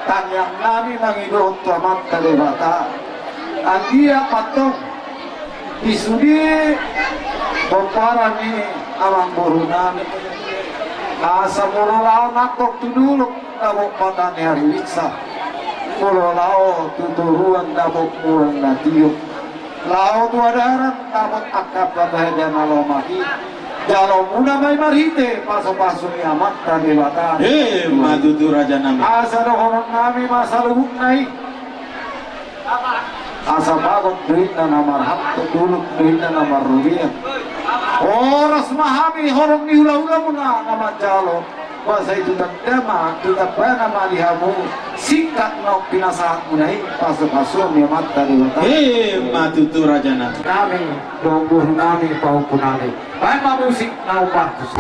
Tangiang nami mangido tu Amanta Debata. Anggiat ma antong di sude pomparan ni amangboru nami, asa molo laho nangkok tu dolok dapot mata ni harilinsa, molo laho tu toruan dapot mual na tio, laho tu adaran dapot angka parbadia na lomak i. Jalo muna ma i marhite pasupasu ni Amanta Debata. Emma tutu, raja nami. Asa dohonon nami ma saluhutna i, asa bagot do inna na marhalto, dolok do inna na marrobean. Horas ma hami horong ni hulahulamuna na manjalo. Boasa i tu tanda ma, tu tandana ma di hamu singkat naung pinasahatmuna i pasupasu ni Amanta Debata. Emma tutu, raja nami. Nami dohot boru nami, pahompu nami. Baen ma musik na umbahen tusi.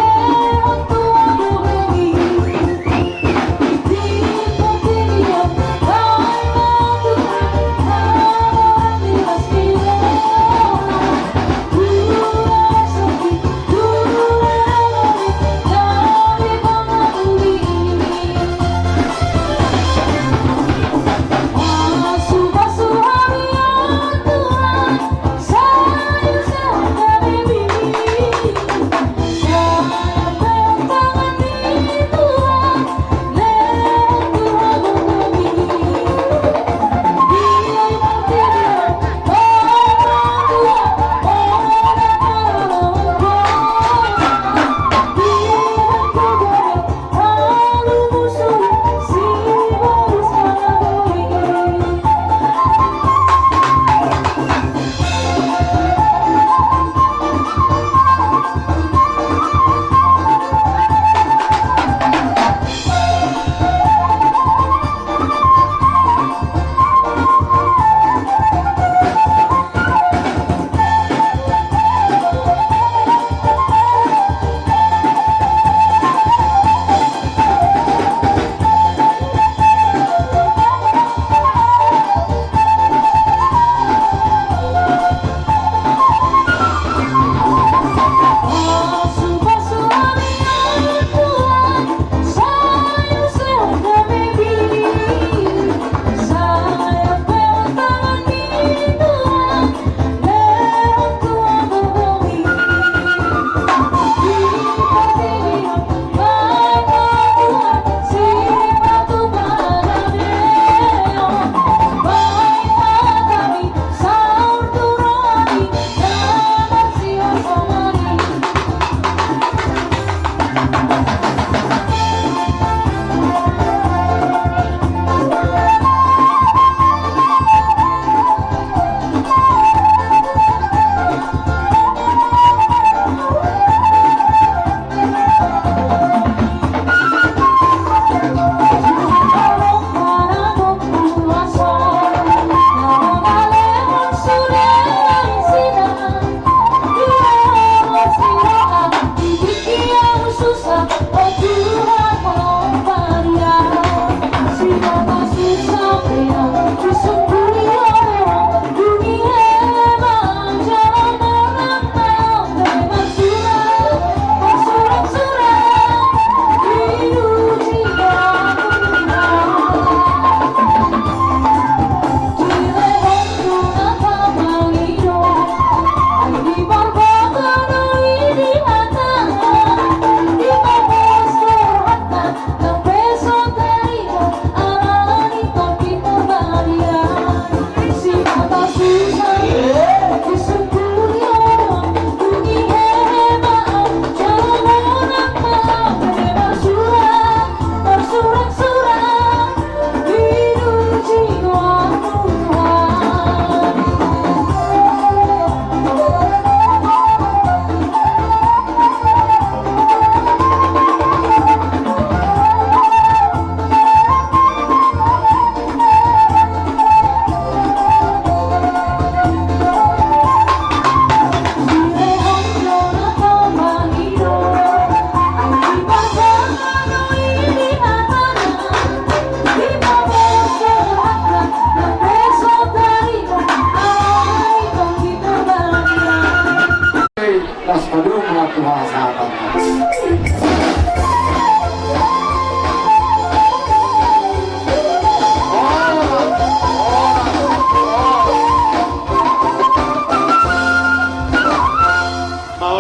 Las paduka tu hasahatan.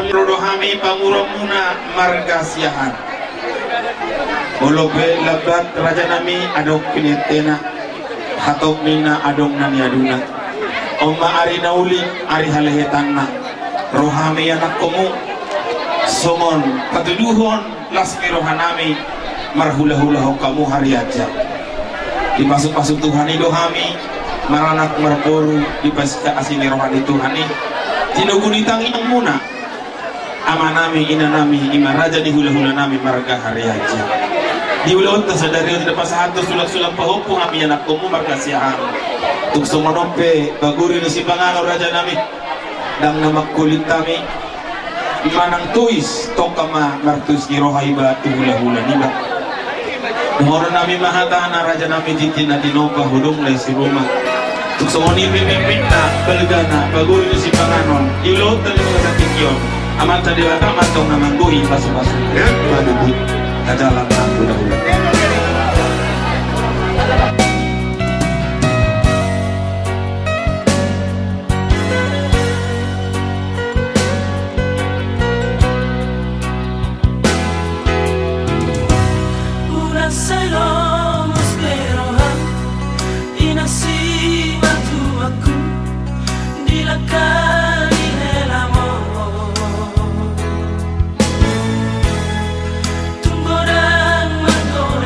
Ro do hami panguruanmuna marga Siahaan. Olo pe lambat rajanami adong pinentena, hatop ninna adong na niaduna. On ma ari na uli, ari halehetanna. Ro hami anakkonmu songon patuduhon las ni rohanami marhulahulahon hamu harianja. Dipasupasu Tuhan i do hami maranak marboru, dipasika asi ni roha ni Tuhan i. Tinogu ni tangiangmuna amanami, inanami, ima raja ni hulahulanami marga Harianja. Di ulaonta sadari on dipasahat do sulangsulang pahompu hami anakkonmu marga Siahaan. Tung songon on pe paguri ni sipanganon rajanami, ndang na mangkulit hami manang tois, tongka ma martois ni roha iba tu hulahula niba. Dohononnami ma hatana rajanami, tintin na tinompa, hudung na isi ruma. Tung songon i pe miminta balgana paguri ni sipanganon di ulaonta na tingki on. Amanta Debata ma antong na manggohi pasupasu. Madubut na jalan na hulahula. Unang sai lomo be roham, inang simatuaku, di langka ni helamon. Tung godang manggoda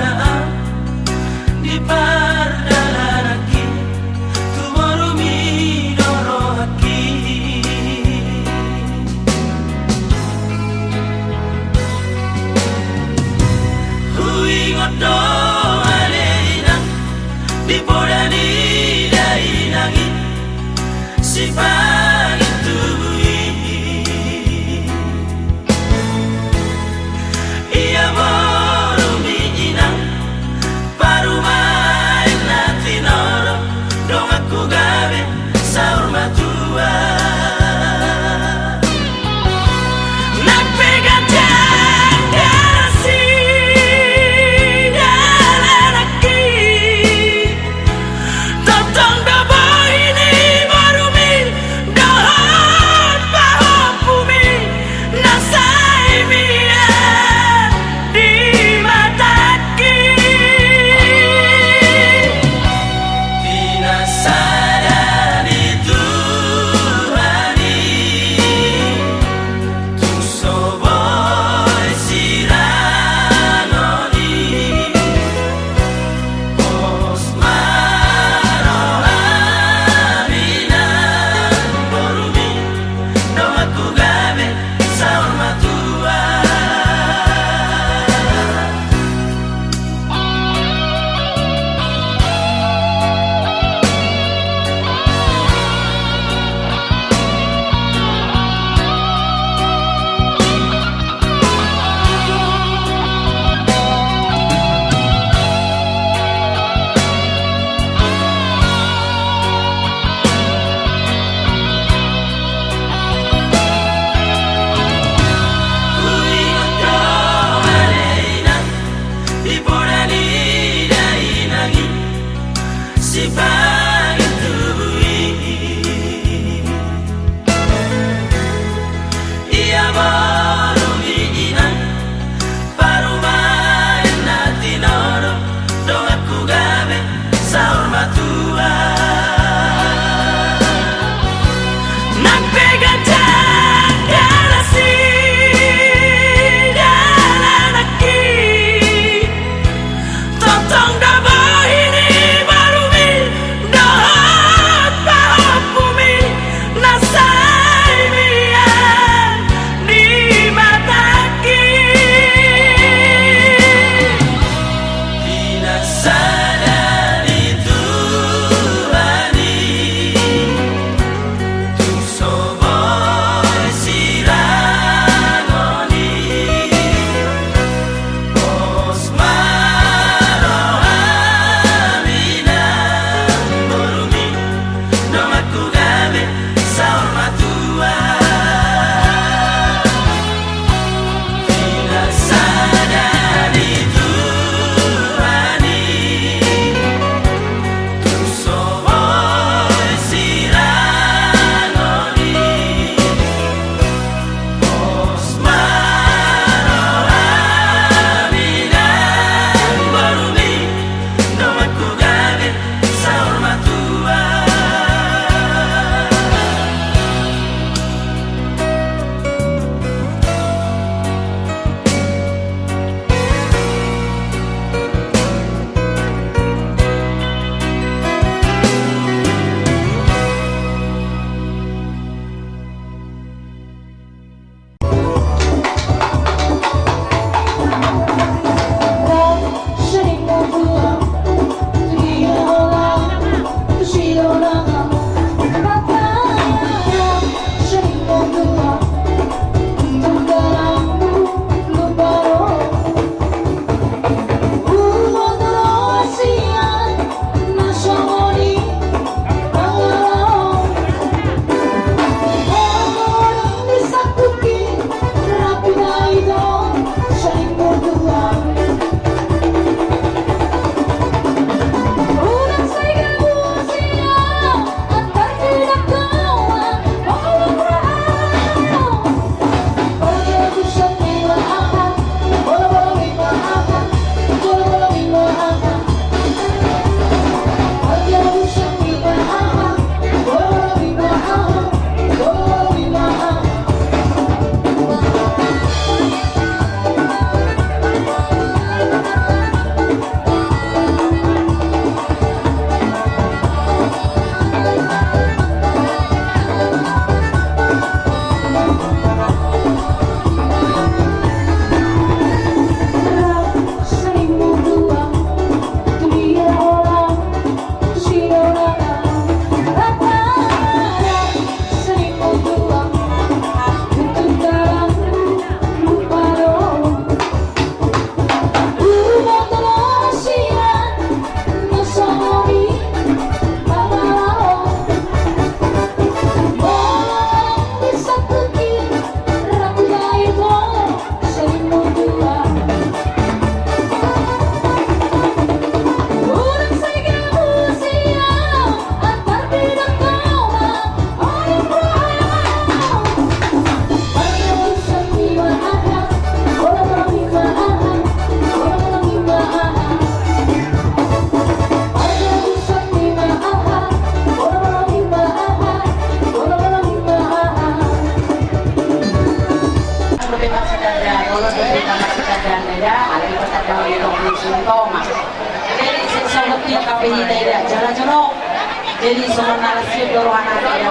Jadi songon na las i do roha nami,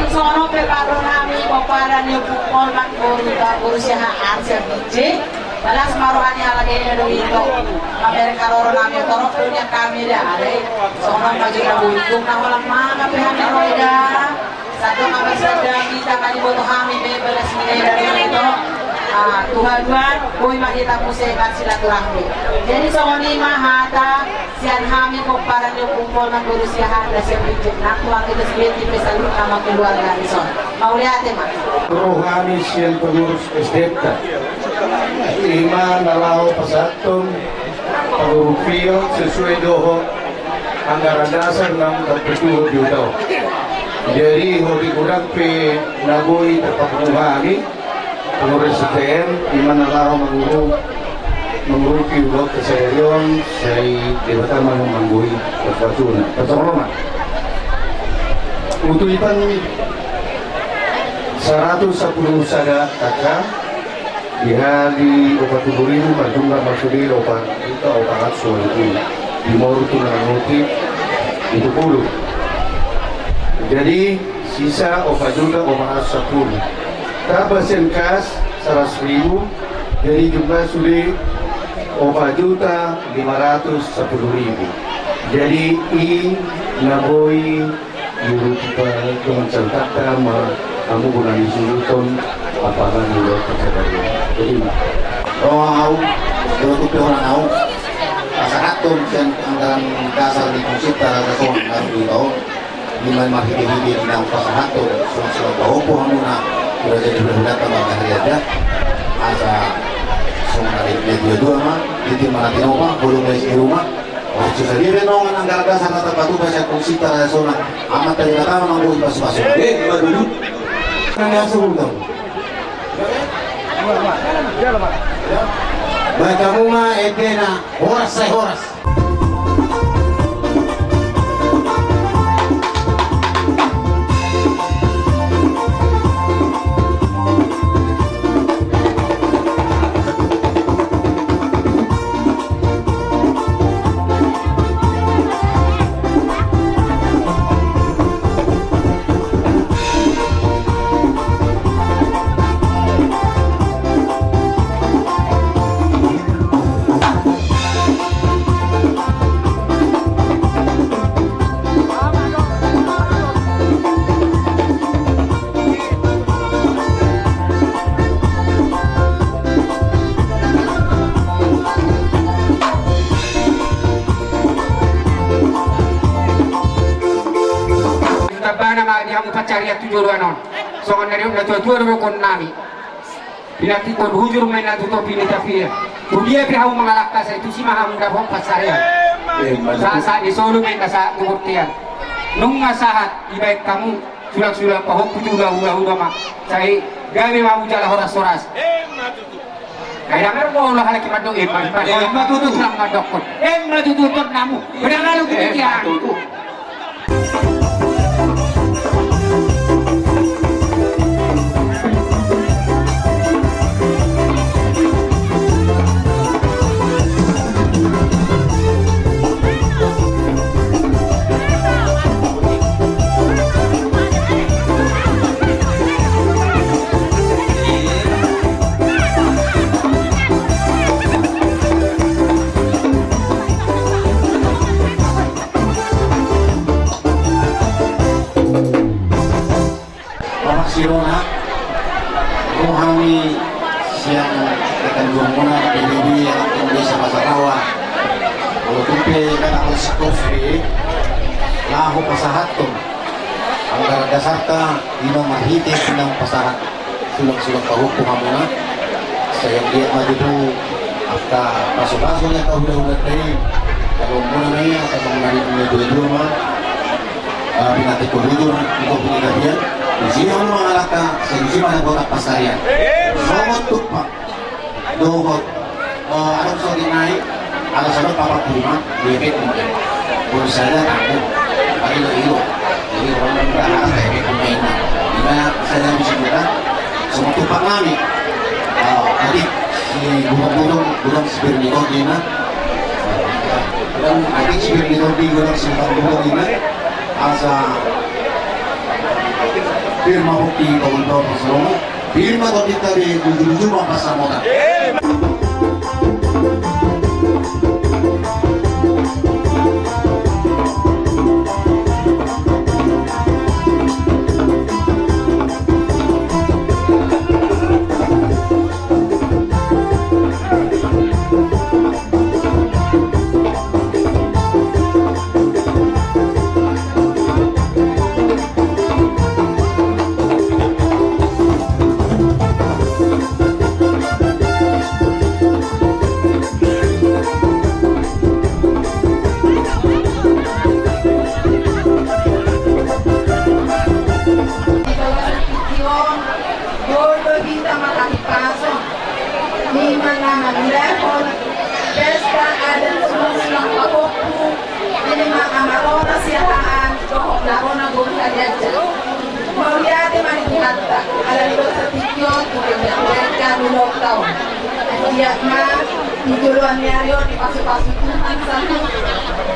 songon on pe parro nami pomparan ni Ompu Polman, boru ta, boru Siahaan, Siahaan Binjai. Las ma roha ni halak i do ito. Mamereng haroro nami, torop do nian hami da, alai songon on ma jolo boi tung na holan mangan pe hami ro da. Sandok ma sian hami, tangan ni boto hami pe balas ni da ito. Ah, tu haduan boi ma hita muse marsilaturahmi. Jadi songon i ma hata sian hami pomparan ni Ompu Polman, boru Siahaan, Siahaan Binjai, nang tu hami tu si Beti pe saluhutna ma keluarga dison. Mauliate ma. Roha ni sian pengurus S D M ta, i ma na laho pasahathon pangurupion sesuai dohot anggaran dasar naung tarpetuhor di huta on. Jadi hoti godang pe na boi tarpapungu hami, pengurus S D M, i ma na laho manguru, mangurupi ulaonta sadari on, sai Debata ma na manggoi pasu-pasuna. Pasahat ma. Utuipan saratus sampulu sada angka, dihali opat pulu ribu, marjumlah ma sude opat juta opat ratus walu pulu. Di moru tu na noti pitu pulu. Jadi sisa opat juta opat ratus sampulu. Tamba sian kas saratus ribu, jadi jumlah sude opat juta lima ratus sampulu ribu. Jadi i na boi diurupi dongan sahuta ma hamu guna ni suhuton, apa na ni lo percaya. Jadi ma. Roha au, dohot pe holan au pasahathon sian anggaran dasar ni fungsi ta na songon na di huta on. I ma marhite-hite di naung pasahathon suang-suang pahompu hamuna tu raja ni hulahulanta marga Harianja. Asa songon na di dua-dua ma, di tim ma na tinopa, bolon ma i di ruma. Maksud sadia pe nongan anggaran dasar na tarpatupa sian fungsi ta na sonang, Amanta Debata ma manggoi pasu-pasu. Eh, ima tutu. Nang asa ulutang. Baik, hamu ma endena, horas sai horas. Tambana ma di hamu pansarian tu joloan on. Songon na nidok natua-tua dohot nami. Pinantikhon hujur ma inna tu topi ni tapian. Tu dia pe hamu mangalangka sai tusi ma hamu dapothon pansarian. Sahat-sahat ni solu ma inna sahat tu bontean. Nunga sahat dibaen hamu sulang-sulang pahompu tu hula-hula ma. Sai gabe ma hamu jala horas-horas. Ai dang adong pola halak i mandok, ima tutu, ima tutu. Ima tutu, ima tutu. Bapak Sirona, roha ni sian ketenduan muna, P B B, yang tinggi sama sarawa. Walaupun pe kata konsekuensi, laho pasahathon anggaran dasarta, ima marhite naung pasahat sulang-sulang pahompu hamuna. Sai anggiat ma tutu angka pasu-pasu ni angka hula-hula i, jaloon muna ma i, asa songon na nidok ni natua-tua ma. Ah, pinantikhon hujur, ito pinantikhon. Tusi hamu mangalangka, sai tusi ma dapotan pansarian. Songon tumpang dohot, eh, adong songon i nai, ala songon papak rumah, di efek mungkin. Pulsa da tanggung. Ai lo, ilo. Jadi orang muda harus kayak gitu mainnya. Gimana saya bisa muda? Songon tumpang nami. Ah, jadi si gudang-gudang, gudang sipir ni kau gimana? Asa pir ma pongki pauldo pasarongan, pir ma tondinta di ujung-ujung ma pansamotan. Boi do hita marhahipason, ima na mangulahon pesta adat sulang-sulang pahompu, ima amarona Siahaan dohot narona Boru Harianja. Mauliate ma di Tuhanta, ala ni basa tingki on tu hami ulaonta on. Anggiat ma di joloan ni ari on dipasu-pasu Tuhan saluhut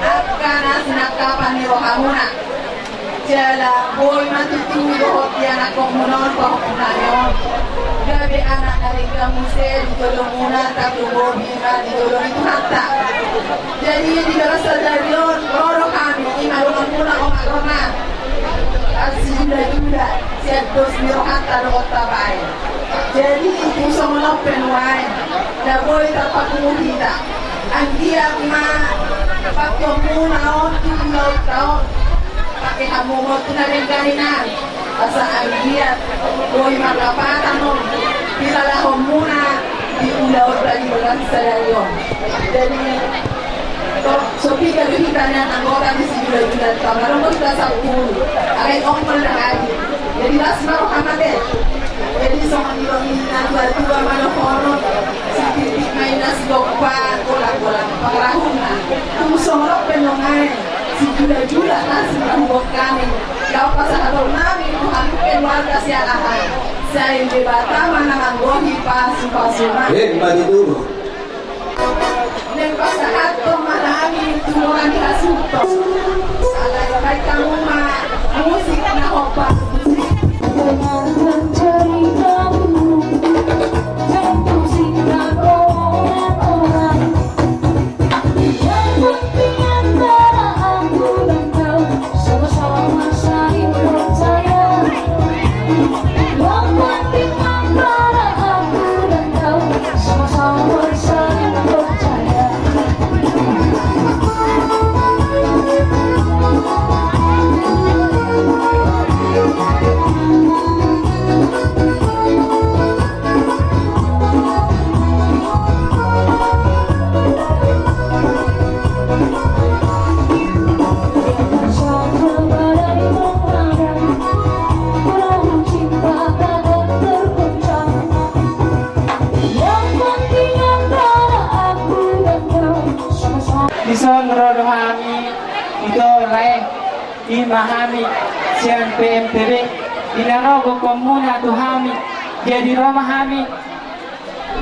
angka na sinangkapan ni rohamuna. Jala boi ma tutu dohot ianakhonmuna on pahompunami on gabe anak na denggan muse di jolomuna, tarlumobi ma di jolo ni Tuhanta. Jadi di bagasan sadari on ro do hami, ima donganmuna omak Rona, sijula-jula sian dos ni rohanta dohot tabaen. Jadi tung songon on pe nuaeng na boi tarpapungu hita, anggiat ma pangkeonmuna on tu ulaonta on, pake hamu ma on tu na denggan i nang, asa anggiat boi marlapatan on di lalaonmuna di ulaonta di bagasan sadari on. Jadi so piga do hita nian anggota di sijula-julanta? Adong do hita sampulu. Alai ombal do hami. Jadi las ma roham ate. Jadi songon nidok ni natua-tua ma dohonon, sititik ma inna sigompa, golang-golang pangarahutna. Tung songon on pe nuaeng sijula-jula na sirahupon hami laho pasahaton nami tu hami keluarga Siahaan. Sai Debata ma na manggohi pasu-pasuna. Emma tutu. Naeng pasahathon ma hami tu bona ni hasuhuton. Alai bahen hamu ma musik na hombar. Dengarkan ceritamu, jangan kau singkat orang-orang. Yang penting antara aku dan kau sama-sama saling percaya. Yang penting antara aku dan kau sama-sama saling percaya. Dison ro do hami, ito lae, ima hami sian P M P B, di na ro gokhonmuna tu hami, jadi ro ma hami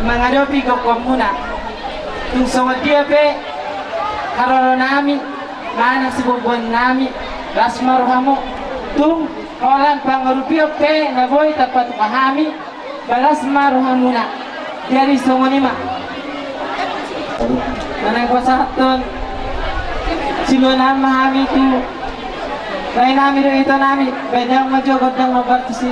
mangadopi gokhonmuna. Tung songon dia pe haroro nami manang siboan nami, las ma rohamu. Tung holan pangadopion pe na boi tarpatupa hami, las ma rohamuna. Jadi songon i ma. Manang pasahathon siluan ma hami tu lae nami dohot ito nami, baen ma jo gondang na hombar tusi.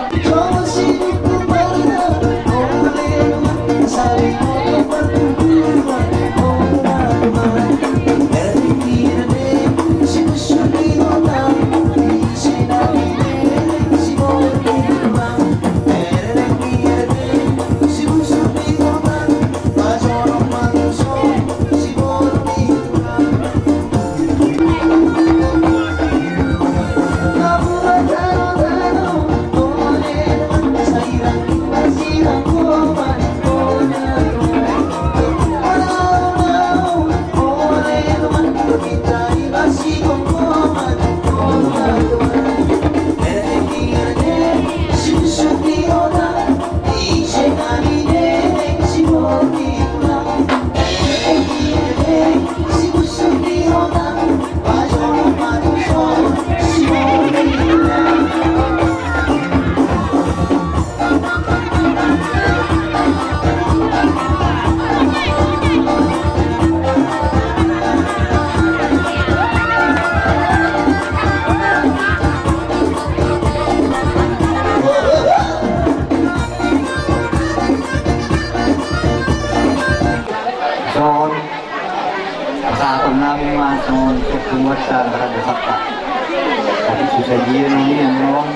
Iya nami annon.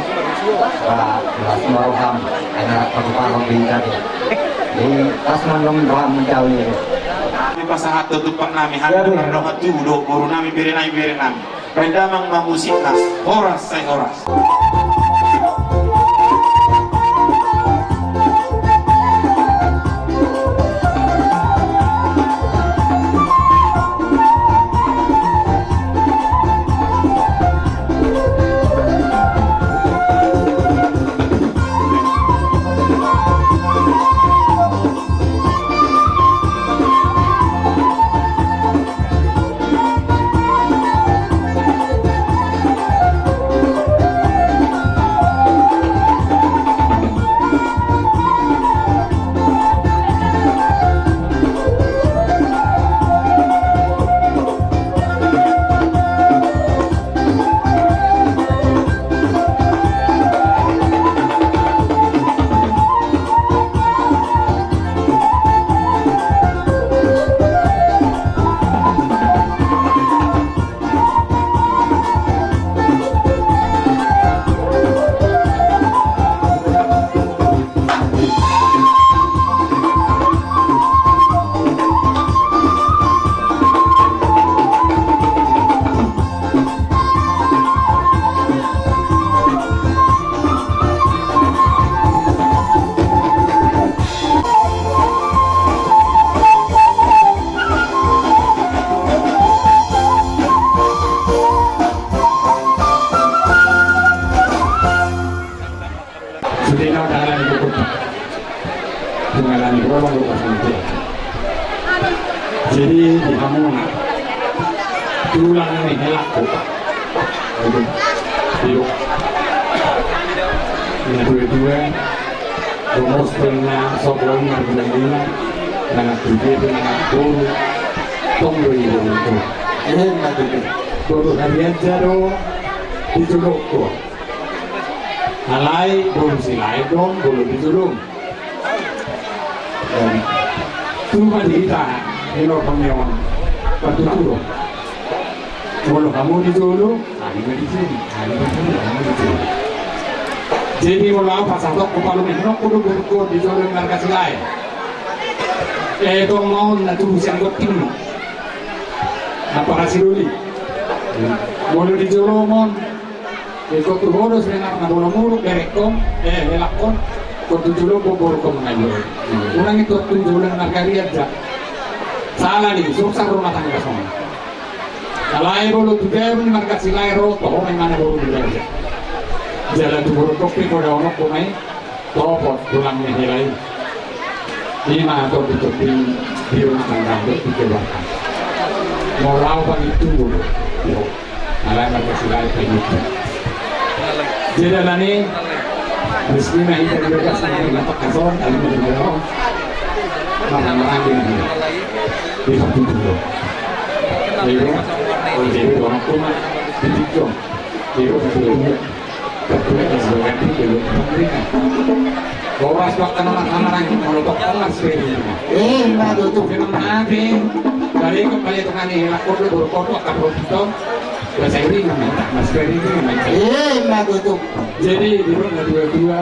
Ba las ma roham. Ena patuparon di tadi. Di pas mandom roham mencawi. Dipasahat tu tumpak nami hami. Iya, iya. Roha tu do boru nami, bere nami, bere nami. Baen damang ma musikna, horas sai horas. Sude na dalan di kota. Mengalami orang lupa sama dia. Jadi di hamuna tulang ni helakku. Iyo. Na dua-dua. Rumos pernah sok lawan na guna-guna. Na tujuh itu na boru. Tong do i boru. Eh, na tujuh. Boru harian jado. Di jolokku. Alai boru Silaet do, boru di jolo. Tu ma di hita, ino pamion, patutu do. Molo hamu di jolo, hami ma di jolo, hami ma di jolo, hami ma di jolo. Jadi molo au pasahatonku palu ni, nokku do boru di jolo marga Silaet. Eh, tong ma on na tubu sian gontingmu. Na parasi doli. Molo di jolo ma on, ingkon tu ho do sebenarna, molo muruk berekkon, eh, helakkon, ingkon tu jolo boborkon mangae. Unang ingkon tu jolo marga Rianja. Sala ni, sukses rumah tangga songon. Alai molo tu jabu ni marga Silaet ro, toho memang boru di Rianja. Jala tu boru kopi, poda onok, pomai. Topot tulang ni hela i. Ima topi-topi di rumah tangga untuk dikeluarkan. Mau lau bagi tunggu. Yo. Alai marga Silaet bagi itu. Jadi alani, bismillah, hita di bagas, sama dengan Pak Kason, alai marga Silaet. Marga-marga ini. Di satu dulu. Jadi, oh, jadi orang tua, di tiga. Jadi, orang tua. Horas waktu nama sama lagi, molo tok horas, eh. Eh, ma tutu. Memang mati. Dari kepala itu kan, eh, lapor dulu, baru kotor, kan, baru kita. Bahasa ini namanya, Mas Ferry ini namanya. Eh, ma tutu. Jadi, di rumah dua-dua.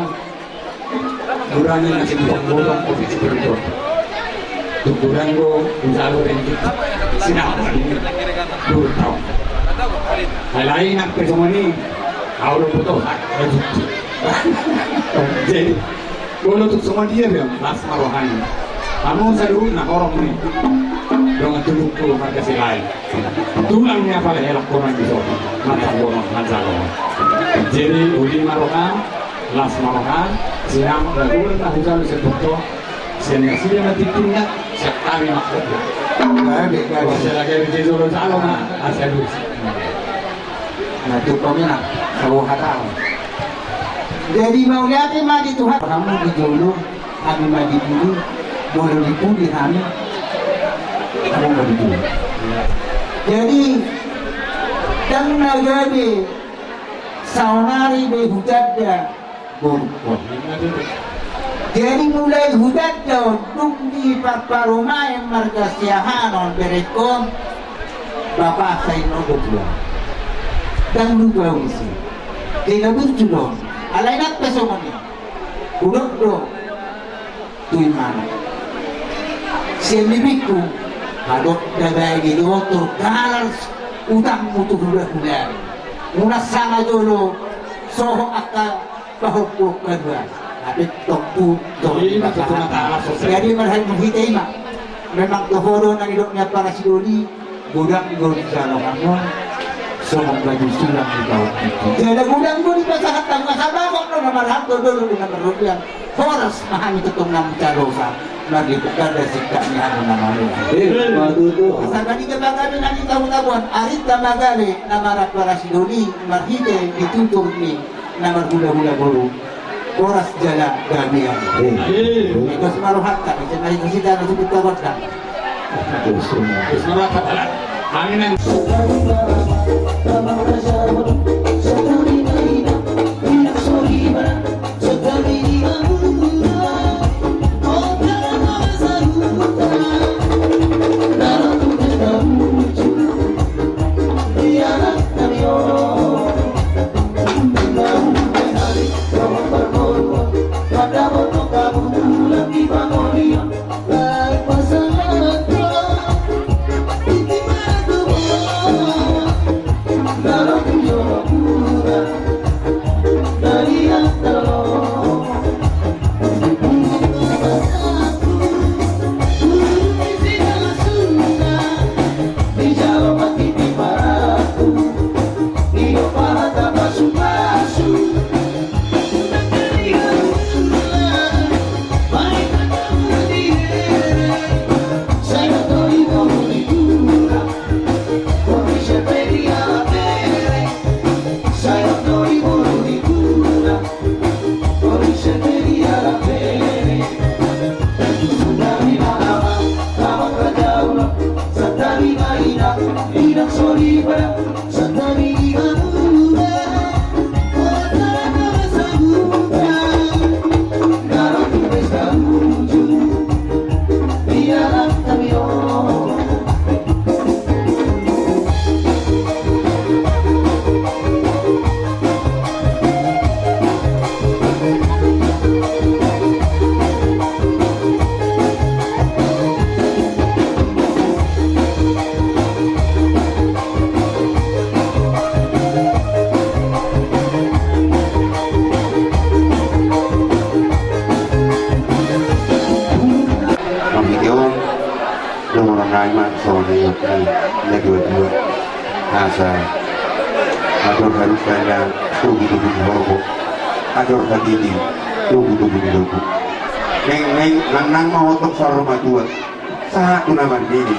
Gurang na simbang bolong, kopi simbang bolong. Tu gurang do, usaha do, rengki. Sinamot. Dua tahun. Alai, nak pesongan ini. Au do foto, ah, eh, jadi, molo tu songon dia, dia, las ma rohana. Hamu saluhutna horong ni. Dongan tubuku, marga Silaet. Tulang ni apala helak koran di sono. Mata bono, mata bono. Jadi, uli ma roha, las ma roha, sinamot na gurang na hujalu seputo, sian nasida ma tingkingna, sian hami ma kota. Gabe, gabe. Wah, sian lagi di jolo jalo na, asa dus. Na tu pamina, sawo hatau. Jadi mauliate ma di Tuhan. Hamu di jolo, hami ma di pudi, molo di pudi hami, hamu ma di pudi. Jadi, ndang na gabe saonari be hutanda, Borukon. Jadi mulai hutanda on dung diparparumaen marga Siahaan on berekkon, bapa sai nodo tua. Ndang lupa au disi. Jala burju do on. Alai nang pe songon i, hudok do tu imana, sian nipingku, hadok da baen i do, torgalar utangmu tu hulahula. Muna sanga jolo sohot angka pahompu on haduan. Tapi tongku jolo di bagasan. Jadi marhite i ma, memang toho do na nidok ni ampara sidoli. Godang do dijalo hamu songon batu sulang di taon itu. Jala godang do dipasahat hamu, asa bagot do na marharto, dolo do na marrobean. Horas ma hami tongtong na manjalo sa, marliput ganda singkat ni hamu na mamuat. Eh, ma tutu. Asa nangkin ma gabe na nitabuan-tabuan, arinta ma gabe na marampara sidoli, marhite ditutur ni na marhulahula boru. Horas jala gabe. Eh. Ito si marohanta, ito si marohanta. Ito si marohanta. Amin. Marhite on, dohonon nami ma songon na nidok ni na dua-dua. Asa ador harupa na togu-togu ni horbo, ador hatiti togu-togu ni horbo. Neng, neng, nang, nang ma hotop saur matua. Sahat tu na marnini,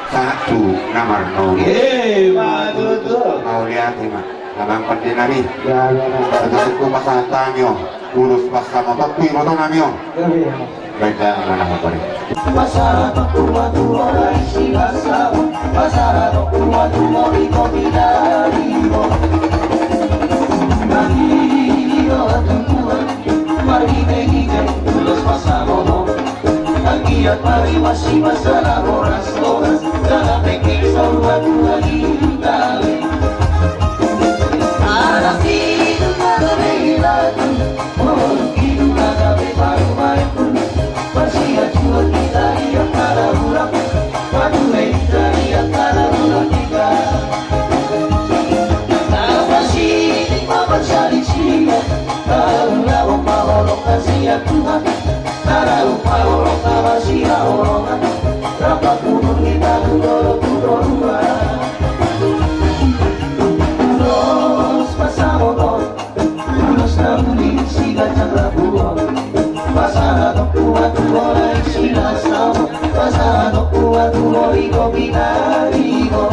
sahat tu na marnono. Eh, ma tutu. Mauliate ma, amang pande nami. Ya, ya, ya. Sahat tu pasahat nami on, ulos pansamoton tu iboto nami on. Ya, ya. Baik, ya, mana hapari. Pasahat tu tua-tua, isi rasa. Pasahat tu tua-tua, iko tidak iko. Bagi iko aturan. Marhite-hite ulos pansamoton, anggiat ma rimas-rimas jala horas-horas, jala pengke saur matua hita. Anak hidung na gabe hilatu, boru hidung na gabe parumaenku. Marsiajuan hita di angka na hurang, marhulehon hita di angka na hurang hita. Tapasiling ma parsarisingan, na ulaon ma holong na sian Tuhan, na ulaon ma holong na masihaholongan, rap mangudurhon hita tu dolok tu toruan. Ulos pansamoton, ulos na uli siganjang rambu on. Pasahat tu tua-tua, isi rasa on. Pasahat tu tua-tua, iko pinarigo.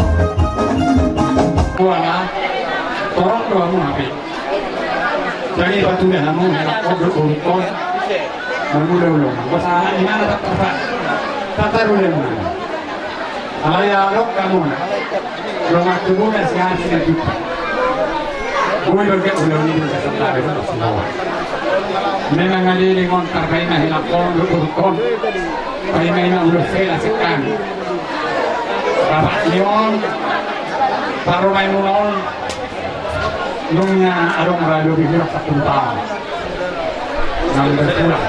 Boha, torop do hamu hape. Jadi patunda hamu, hela kodok borukon. Mangula ulo. Boha, imana tak tepat. Tak taruh dia mana. Alai adong hamuna, dongan tumuna si Hansi na Jupa. Boi do gek ulaon i do sasantare do sibawa. Memang adele ngontar baina hela pondok burkon. Baina ima ulos hela sekali. Bapak ni on, parumaenmuna on. Nunga adong ra lobi hurang sampulu taon. Nang berpulang.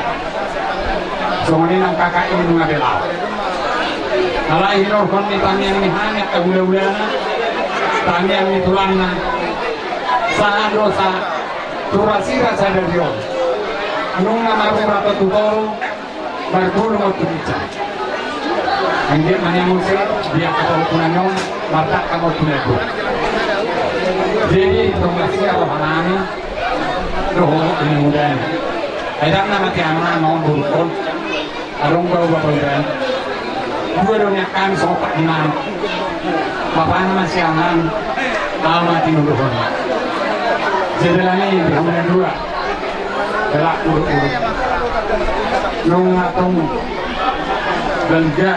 Songon i nang kakak i nunga belaon. Alai hinorhon ni tangiang ni hami angka hulahulana, tangiang ni tulangna, sahat do sa tu rasirasa dari on. Nunga marura tu toru, marguru ma tu ginjang. Anggiat ma nian muse di angka pahompu nami on, martangka ma tu na agung. Jadi tong las ia roha nami dohot di na mudami. Ai ndang na mate ama on, boru on. Adong do bapa udan. Dua do nian hami songon panghimaon. Bapana ma siahaan, ama tinondohon. Jadi alani di hamu na dua, galak uruk-uruk. Nunga tong balga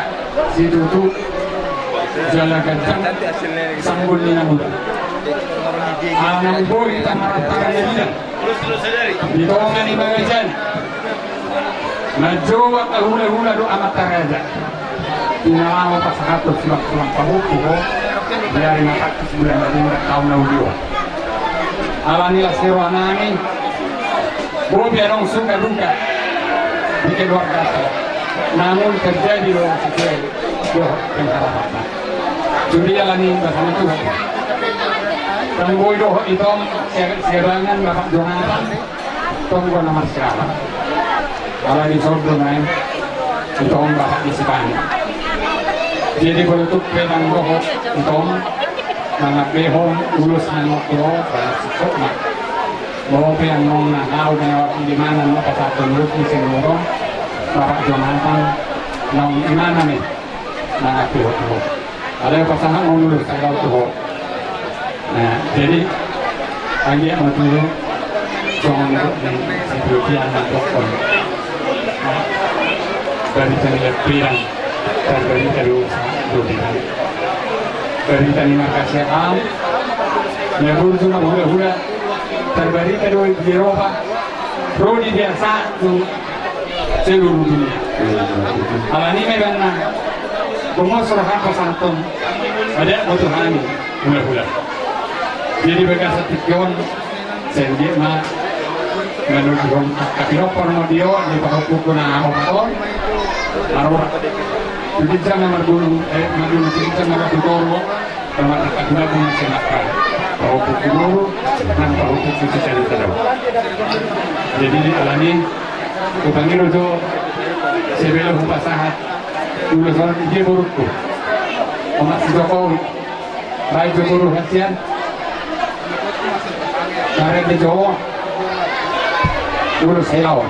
situtu jala ganjang sanggul ni na muda. Ala na umbohi hita marantara na bidang di tonga ni bagasan. Manjou angka hulahula dohot amanta raja. Di na laho pasahathon suang-suang pahompu ho di ari na tangkas bulan na denggan taon na uli on. Alani las ni roha nami, boi pe adong suka duka di keluargata, namun terjadi do sesuai dohot pengharapanna. Jadi alani basa ni Tuhan, ndang boi dohot itong Sia-, Siabangan Bapak Jonathan, tong do na marsialang. Alani sondo nai itong Bapak ni Sibani. Jadi molo tung pe ndang dohot itong mangambehon ulos na nongko, balas singkop ma. Molo pe annon na hau mewakili imana ma pasahathon ulos ni singurong, Bapak Jonathan, naung imana ma i mangambehon ulos. Alai pasahat ma ulos sai laho tu ho. Nah, jadi anggiat ma tutu songon na nidok ni si Bobi annon dohot. Nah, barita ni lampiran, tarbarita do sahat tu lobirang. Barita ni marga Siahaan, na burju na hulahula, tarbarita do di Eropa, ro di biasa tu seluruh dunia. Alani ma ibana, bungos roha pasahathon adat ma tu hami hulahula. Jadi bagasan tingki on, sai anggiat ma manolihon angka pinompar na di on, di pahompu na opat on, marura tu ginjang na marguru, eh, marguru tu ginjang na marguru. Tamat angka tulang na senakkan pahompu tu boru, nang pahompu tu sitani tadau. Jadi alani hupangido jo sebelum hupasahat ulos on, dia borungku. Omak si Jokowi, baik jo boru hasian. Karet di Jokowi. Ulos helaon.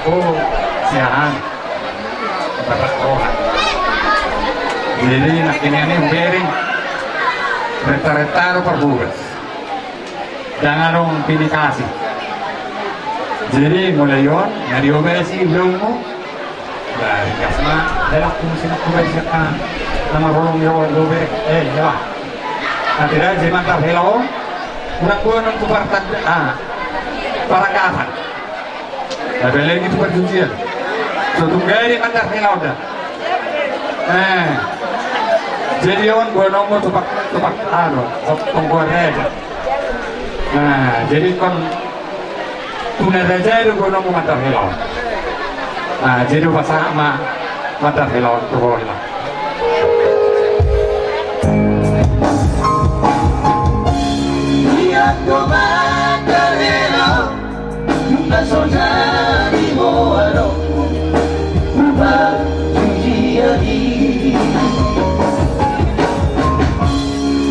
Oh, siahan. Bapak roha. Jadi, nangkin i huberi. Reta-reta do parbogas. Ndang adong pinikasi. Jadi, mulai on, na diobasi ulaonmu. Bah, gas ma, dalam fungsi na kubai siapa. Nama rolong ya, gue beri. Eh, ya. Nanti dah, jadi mantap, hello. Udah gue nunggu partai, ah, para kapan. Tapi lagi tu perjudian. Suatu gari mantap ni lauda. Eh. Jadi on gua nomo tupak, tupak anu, tongguan aja. Nah, jadi kon tuna raja itu gua nomo mantap ni lawan. Nah, jadi pas sama mantap ni lawan tu bola. Lihat kau mantap ni lawan. Nunga so jadi ho adong, hupajujian i.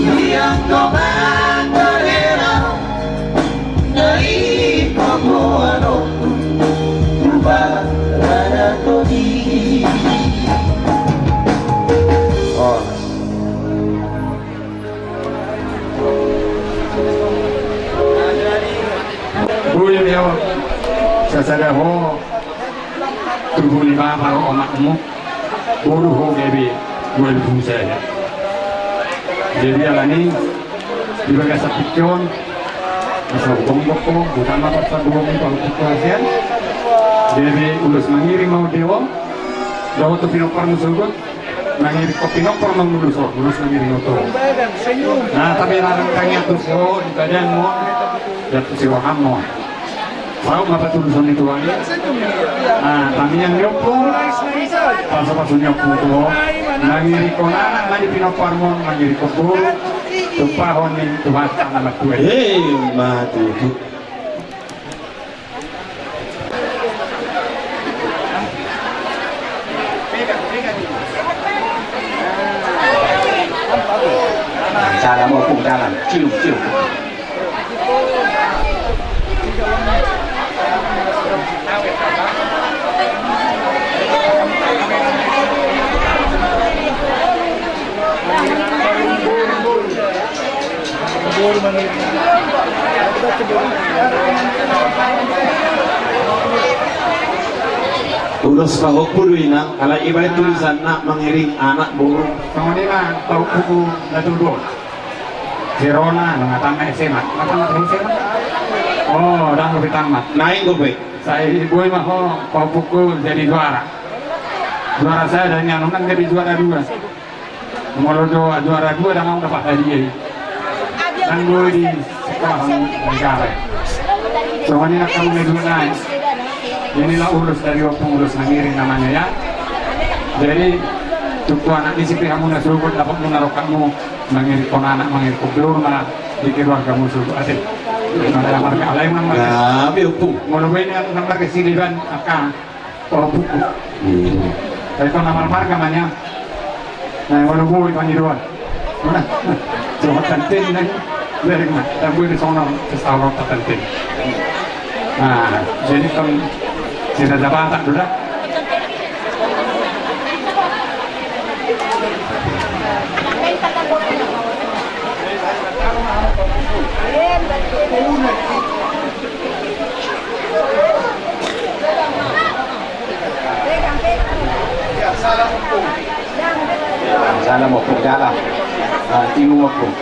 Liang do mangkalera, na ingkon ho adong, huparadaton i. Boi ma ho, sasada ho, tubu ni bapa dohot omakmu, boru ho gabe dua ribu saja. Jadi alani, di bagasan tingki on, asa hutongtong ho, hutama pasan dua ribu palu pukul sian. Jadi ulos mangiring ma ho di ho, dohot tu pinomparmu sogot, mangiring ho pinompar ma ulos on, ulos mangiring ho tu ho. Nah, tapi larang tangi atur si ho, di badanmu, dan tu si rohammu. Saut ma patuluson ni Tuhan i. Nah, tangiang ni ompung, pasupasu ni ompung tu ho. Mangiring ho anak, mangiring pinomparmu, mangiring ho boru, tumpahon ni Tuhan anak tua. Eh, mati. Salam ompung, salam. Cium, cium. Ulos pahompu do inang, alai ibaen tulisanna mangiring anak boru. Songon i ma pahompuku na tubu on. Si Rona, nunga tamat S M A. Nunga tamat S M A? Oh, ndang dope tamat. Naeng dope. Sai boi ma ho pahompuku jadi juara. Juara sada ni anu, ndang jadi juara dua. Molo do juara dua, ndang au dapat hadiah i. Ndang boi di sekolah negara. Songon i nang hamu na dua nai. Inilah ulos dari ompung, ulos mangiring namanya ya. Jadi, tung tu anak ni si pe hamu na sogot, dapot muna rongkapmu, mangiring ho anak, mangiring ho boru ma di keluargamu sogot. Ate. Marga, alai nang marga. Molo boi nang marga Siregar, angka. Oh, buku. Iya. Tapi kalau nama marga ma nian. Nah, walau boi pangidoan. Mana? Cuma tanten, nah. Dari mana? Dan boi di sana, ke sana tanten. Nah, jadi kan tidak ada batak, sudah. Salam ompung, salam. Ah, timu ompung.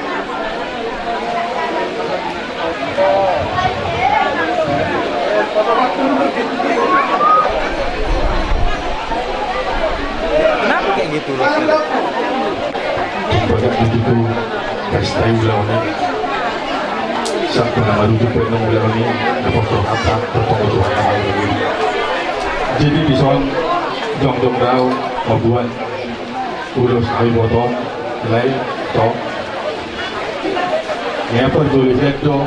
Kenapa kayak gitu, Rok? Bagak begitu. Pesta ulaon i. Sahat tu na marujung pe nang ulaon i, na pos rohanta, bertemu Tuhan na marujung. Jadi dison, jongjong do au mambuat ulos na iboto, alai, tong. Ia parjolo do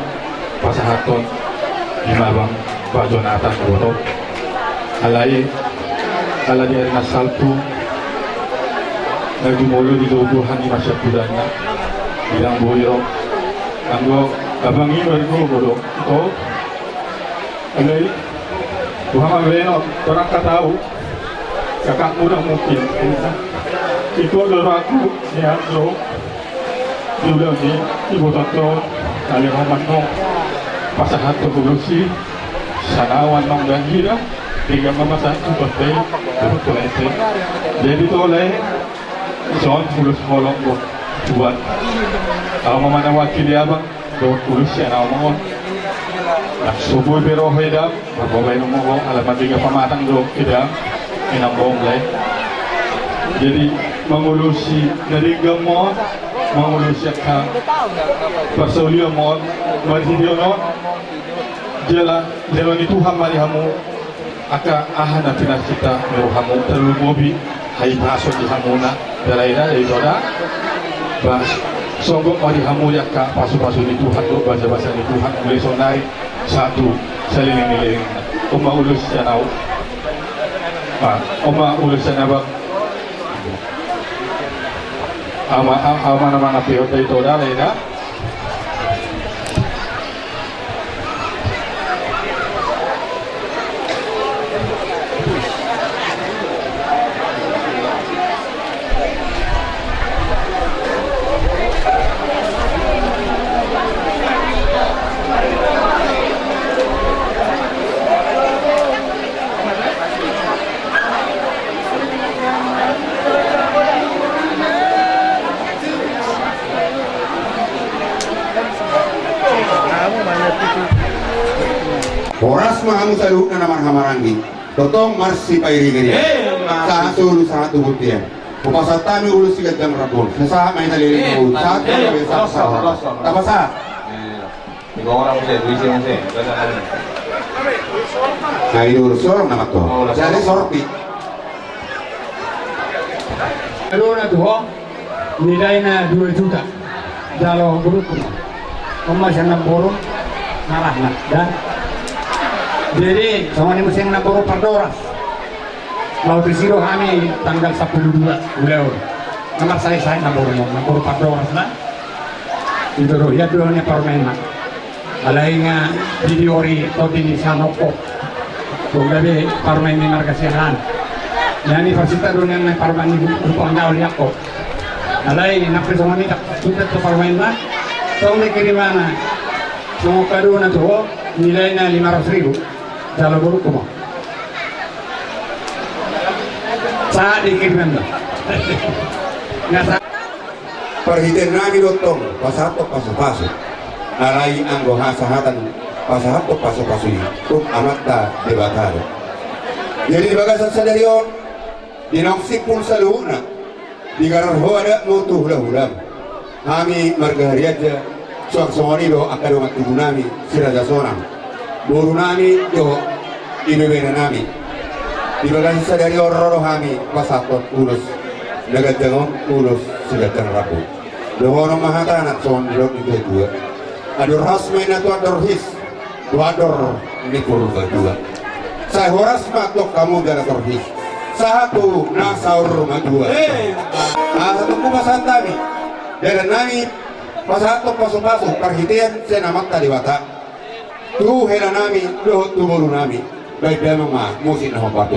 pasahathon di mabang. Pak Jonathan, boto. Alai, ala di ari na salpu, na jumolo di lobuhan i masiampudanna, bilang boi ro. Anggo abang i margogo do, oh. Alai, Tuhan ma baenon, torang angka tau, kakak muda mungkin. Itu adalah aku, ya, bro. Di ulaon ni, di botato, kali maman no, pasahat tu bulusi, sanawan nong dan hira, tiga mama satu patai, betul itu. Jadi tole, son, bulus molong, buat. Kalau mama na wakil ya, Bang. Dohot ulos sian ahu ma on. Nah, so boi be roha i dam, marbabaen ma ho, ala mardenggan pamatang do i dam, inang bohong lai. Jadi, mangulosi na denggan ma on, mangulosi angka parsaulian ma on, marhite on, jala jalo ni Tuhan ma di hamu. Angka aha na pinarsinta ni rohamu, tarlumobi hahipason di hamuna, darai da, darai da. Ba songgop ma di hamu di angka pasupasu ni Tuhan dohot basabasa ni Tuhan, mulai saonari sahat tu saleleng ni lelengna. On ma ulos sian ahu. Ba, on ma ulos sian abang. Ama, a-, ama na mangapihon da ito da, darai da. Horas ma hamu saluhutna na marhahamaranggi. Tongtong marsipairingiring. Eh, ma- Sahat solu sahat tu bontean. Hupasahat hami ulos siganjang rambu. Sahat ma hita leleng. Eh, ma- sahat, eh, sahat, sahat. Sahat. Tapasahat. Eh. Tiga orang muse, dua isi muse. Nah, ini ulos sorong nama tuh. Oh, ulos. Jadi sorti. Aduh, na tuh, nilaina dua juta. Jalo boruku ma. On ma sian namboru. Malah na da. Jadi songon i muse namboru pardoras. Laho tusi do hami tanggal sampulu dua ulaon. Na marsaesae namboru, namboru pardoras na. Itu do, ia do ni parumaenna. Alai nga di diori tondi ni sanoko. Tong gabe parumaen ni marga Siahaan. Ia ni pasinta do ni parumaen ni Rumpang Daol i angko. Alai nang pe songon i, tak sinta tu parumaenna. Tong dikirimana. Songon kado na tu ho, nilaina lima ratus ribu. Jalo boruku ma. Sahat dikirimana. Nga sa- Parhitean nami do tong pasahathon pasupasu. Alai anggo hasahatan pasahathon pasupasu i, tu Amanta Debata do. Jadi di bagasan sadari on, di naung simpul saluhutna, digarar ho adatmu tu hulahulam. Hami marga Harianja, suang songon i do angka dongan tubu nami, si Raja Sonang. Boru nami dohot ibebere nami. Di bagasan sadari on ro do hami pasahathon ulos na ganjang on, ulos siganjang rambu. Dohonon ma hatana songon nidok ni natuatua. Andor has ma inna tu andor his, tu andor ni Purbatua. Sai horas ma antong hamu jala torhis, sahat tu na saur matua. Eh. Asa tung hupasahat hami dalan nami pasahathon pasupasu parhitean sian Amanta Debata. Tu hela nami dohot tu boru nami, baen damang ma musik na hombar tu.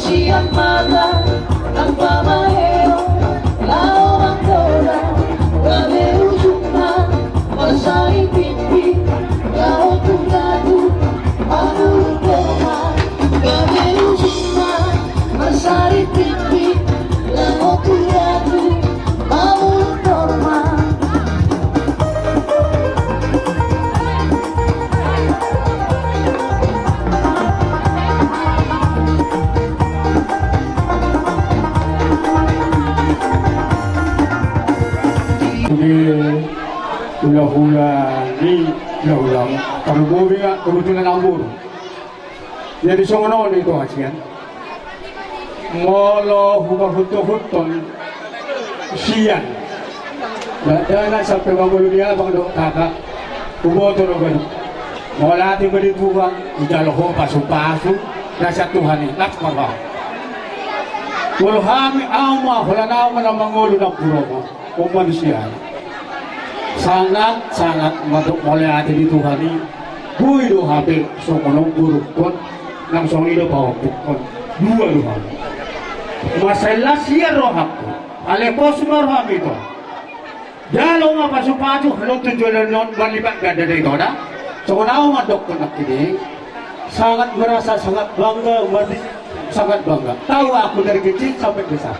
Sian mata nang pamaheo laho manggoda, gabe ujungna marsari pingping laho tu datu, hamu dohot, gabe ujungna marsari pingping laho tu datu, hamu dohot. Di hulahula ni hulahula parboru, kebetulan au boru. Jadi songon on ito hasian. Molo hupahuthon sian dana sampe mangolu ni abang dohot kakak, huboto do ganup. Molo ate ma di Tuhan, dijalo ho pasupasu na sian Tuhan i, las ma roha. Molo hami, au ma holan au ma na mangolu nampuna ma. Om manusia. Sangat, sangat mandok mauliate di Tuhan i. Boi do hape songon on borukkon, nang songon i do pahompungkon. Dua do hami. Mansai las ia rohangku. Alai pos ma roham ito. Jalo ma pasupasu, halak tu jolo non, marlipat ganda do ito da. Songon au mandokkon nangkin i. Sangat merasa sangat bangga, mandi sangat bangga. Tahu aku dari kecil sampai besar.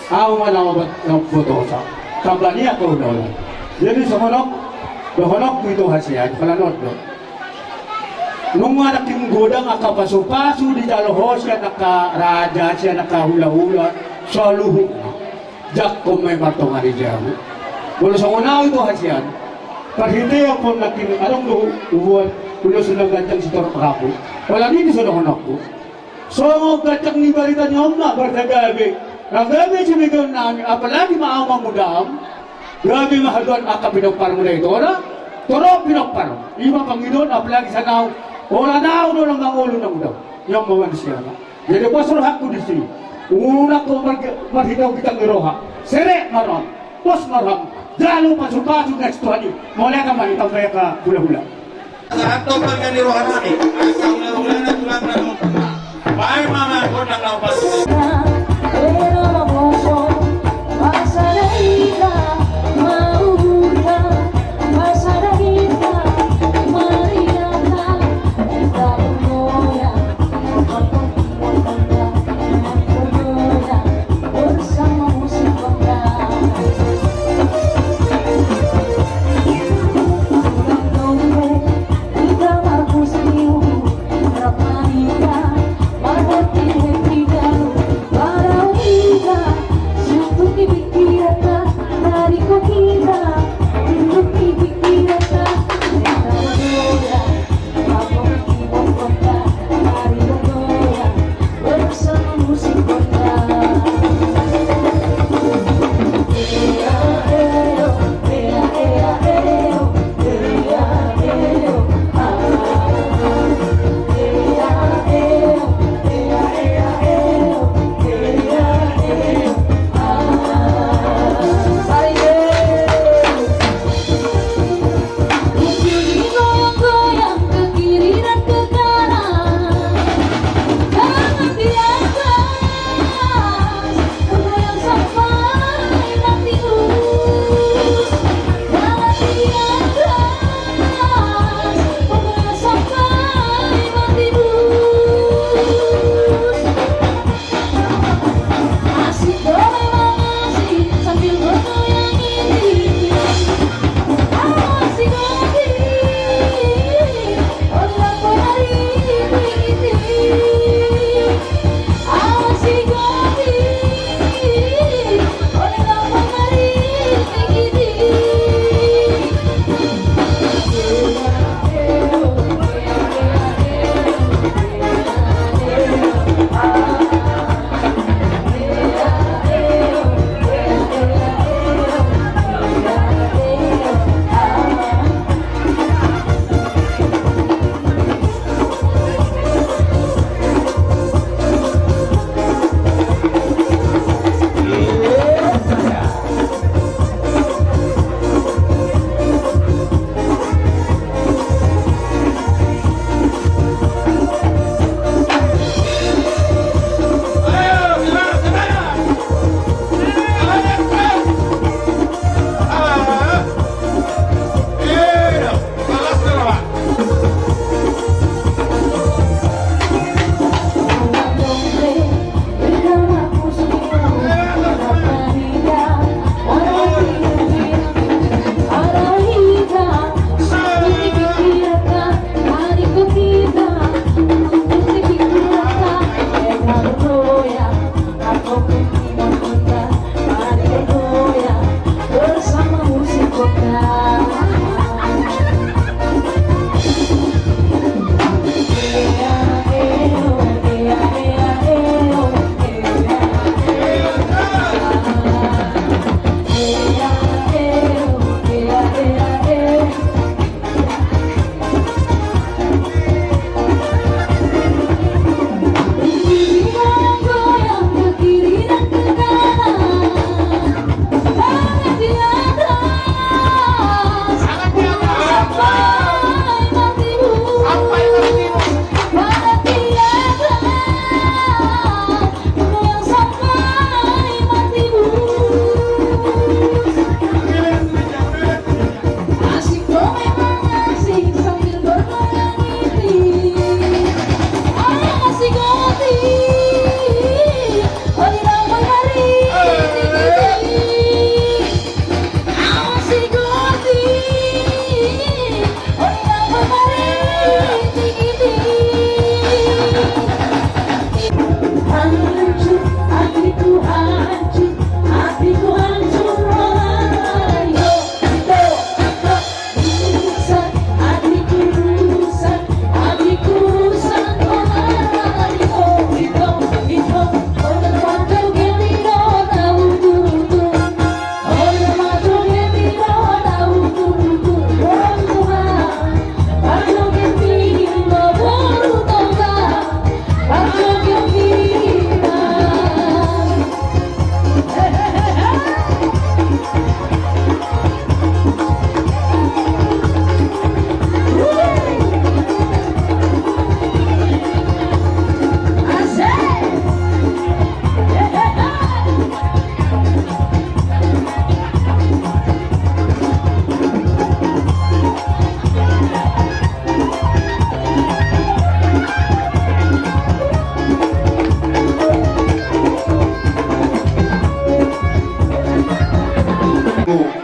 Au ma na mambotosa. Tambah niat tu hulahula. Jadi songon on dohononku ito hasian, holan on do. Nunga nangkin godang angka pasupasu dijalo ho sian angka raja, sian angka hulahula, saluhutna. Jangkon ma i martonga di jabu. Molo songon au ito hasian, parhitean nangkin adong do huboan ulos na ganjang sitorop rambu. Holan i do so dohononku. Songon ganjang ni barita ni on ma barita gabe. Na gabe sibegeonnami, apalagi ma au mamodam. Gabe ma haduan angka pinompar muna ito da. Torop pinompar. I ma pangidoan, apalagi sian au. Holan au do na mangolu na mudam. Ia ma manusia ma. Jadi pos rohangku disi. Unang ho marhite gitang ni roha. Serep ma roham. Pos ma roham. Jalo pasupasu na sian Tuhan i. Mauliate ma, ditambai angka hulahula. Sahat do marga ni rohanami. Angka hulahulana, tulangna dohot. Baen ma gondang na upas.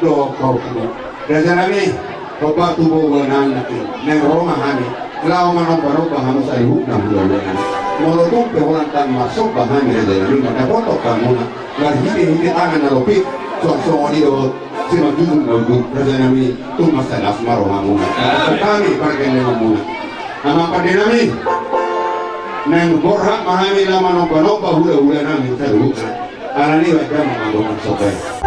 Dohot hamu raja nami, topa tu boban nami, naeng ro ma hami laho manomba-nomba hamu saluhutna hulahula nami. Molo tung pe holan ndang marsomba hami raja nami, mandapothon hamuna marhite-hite tangan na lopi, songon i dohot simanjujung na unduk, raja nami, tung marsalaslas ma rohamuna. Hami pargellengmuna. Amang pande nami, naeng borhat ma hami laho manomba-nomba hulahula nami saluhutna. Alani i bahen ma dongan somba i.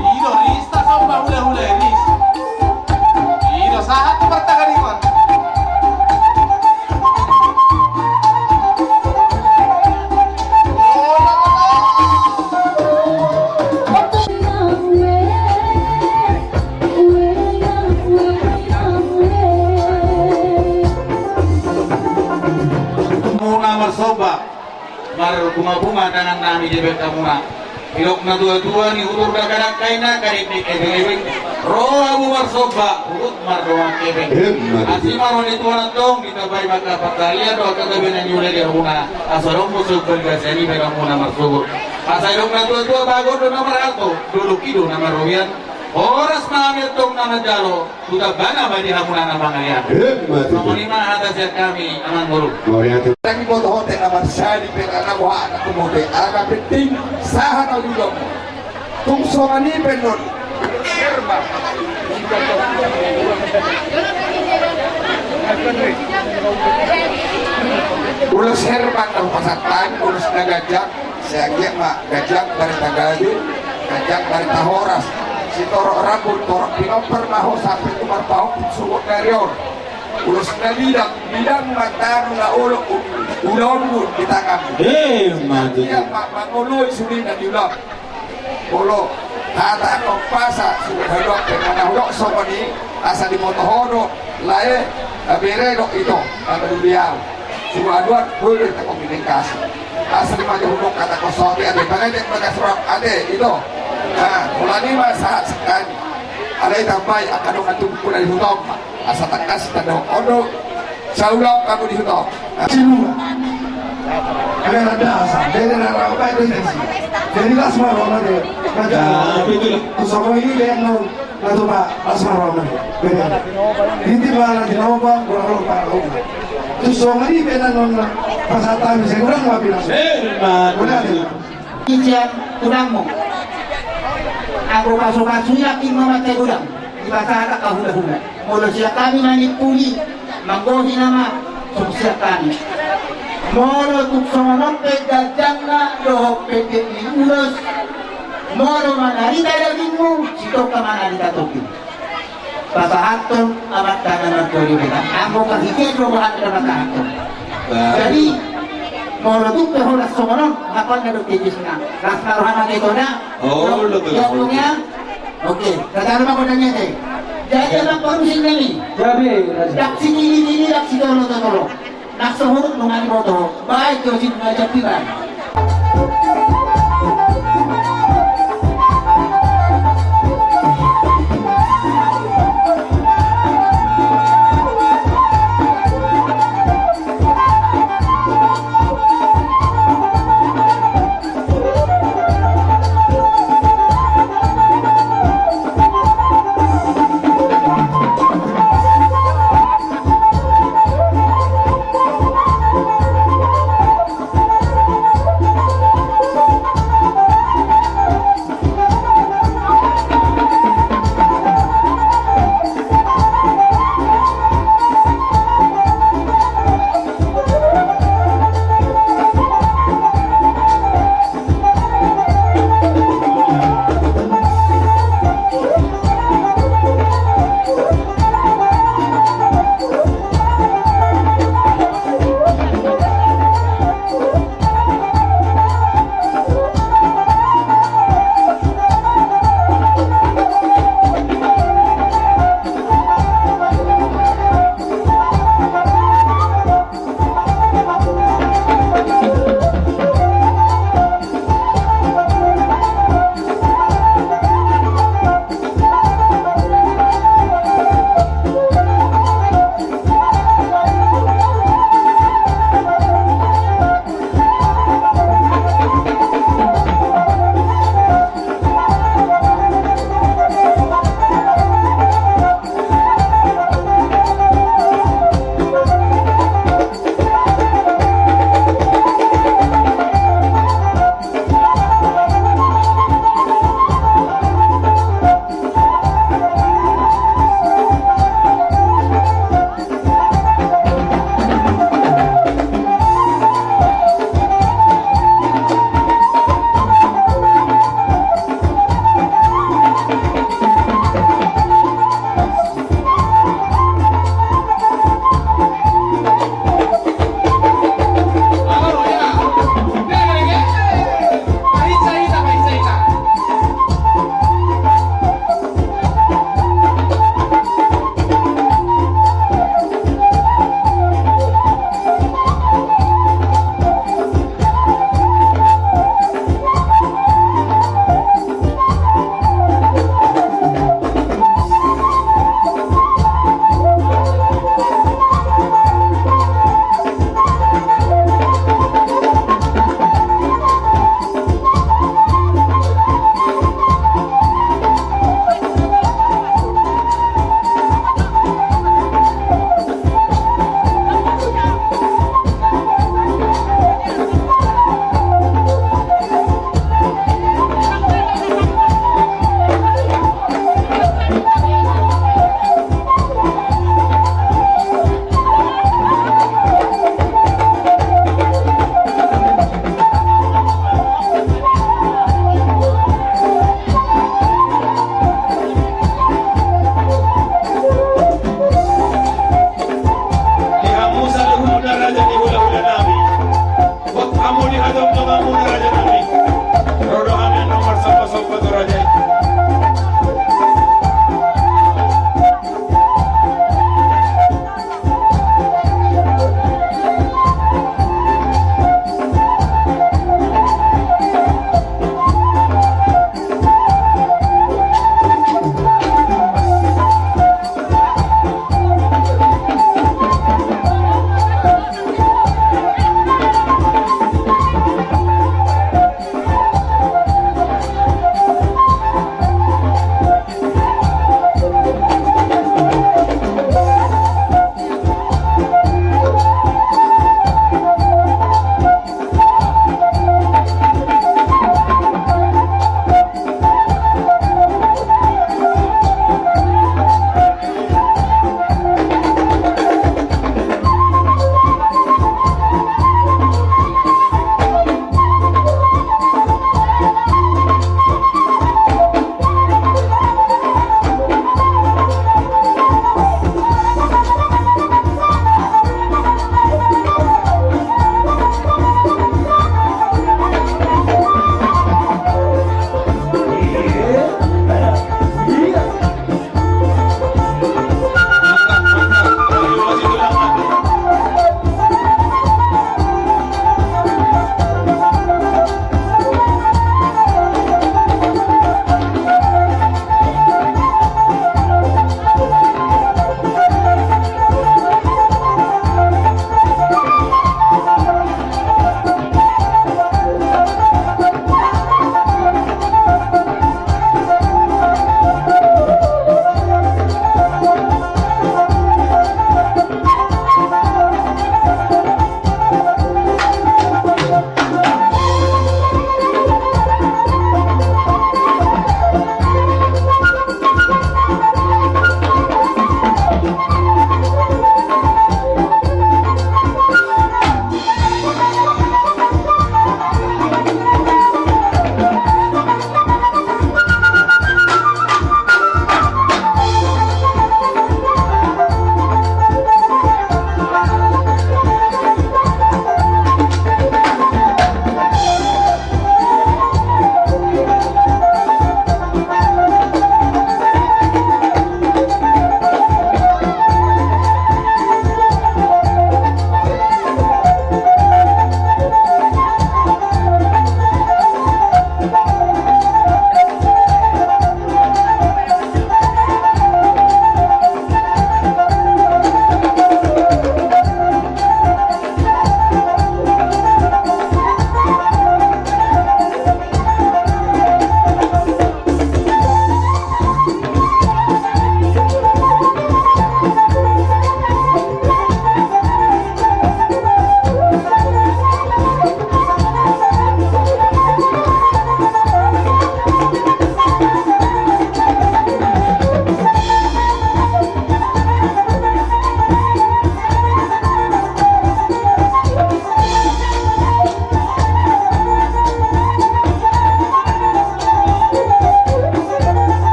I do, ris, tasomba hulahula i, ris. I do, sahat tu partagadingon. Muna marsomba. Marbunga-bunga tangan nami di bagasan muna. Didok na tua-tua, niutur dakdanak, kaina kadikdik, ebeng-ebeng. Ro hamu marsomba, huhut mardongan hepeng. Emma tutu. Asi ma ro ni Tuhan antong, ditambai ma angka parsahalian dohot angka gabe na niula di hamuna. Asa adong muse umbahen gabe sian i baen hamuna marsogot. Asa didok na tua-tua, bagot do na marhalto, dolok i do na marrobean. Horas ma hami antong na manjalo, tu tambana ma di hamuna na mangalean. Emma tutu. Songon i ma hata sian hami, amang boru. Mauliate. Ndang diboto hote na marsadi pe na boha na tumote, ala penting sahat au di lomo. Tung songon i pe non. Erma. Emma tutu. Ulos Herman na hupasahat hami, ulos na ganjang, sai anggiat ma ganjang barita gabe, ganjang barita horas. Sitorop rambut, torop pinompar ma ho sampe tu marpahomput sogot ni ari on. Ulos na bidang, bidang ma tano na olo u-, ulaonmu di tanganmu. Eh, mantap. Sai anggiat ma mangoloi sude na niulam. Molo hata angka umpasa, sude haduan pe, na hudok songon i, asa diboto ho do, lae, eh, bere do ito, na maduli au. Sude haduan, boi do hita komunikasi. Asa di maja hudok hata kosong i, ate, bagatek bagas roham, ate, ito. Nah, holan i ma sahat sekali. Alai tambai angka dongan tubu na di huta on ma. Asa tangkas tanda on do, sai ulaon hamu di huta on. Cilua. Ada rada asa, bere na rau bae do isi. Jadi las ma roha ma de. Raja. Ya, betul. Tu songon i bere na, na tu pa, las ma roha ma de. Bere. Inti ma na di na opa, kurang roha pa roha. Tu songon i bere na non, pasahat hami sai kurang ma bilang. Eh, ma. Udah de. Isian tulangmu. Anggo pasupasu i laki ma mancai godang. Dipasahat angka hulahula. Molo sian hami manimpuli, manggohi nama, songon sian hami. Molo tung songon on pe ganjangna dohot pendek ni ulos, molo manarita dagingmu, sitongka manarita topi. Pasahathon amanta na martua di hita. Anggo parhitean do rohanta na pasahathon. Baik. Jadi, molo tung pe holan songon on, hapan na do tegesna. Las ma rohana, ito, da. Oh, lo, lo, lo. Oke, kata lu mako tanya deh. Jadi apa parusin nami? Jadi, Raja. Daksi ini, ini, daksi tolo, tolo. Nakso huruf nunga diboto. Baik, jauh sini ngajak tiba.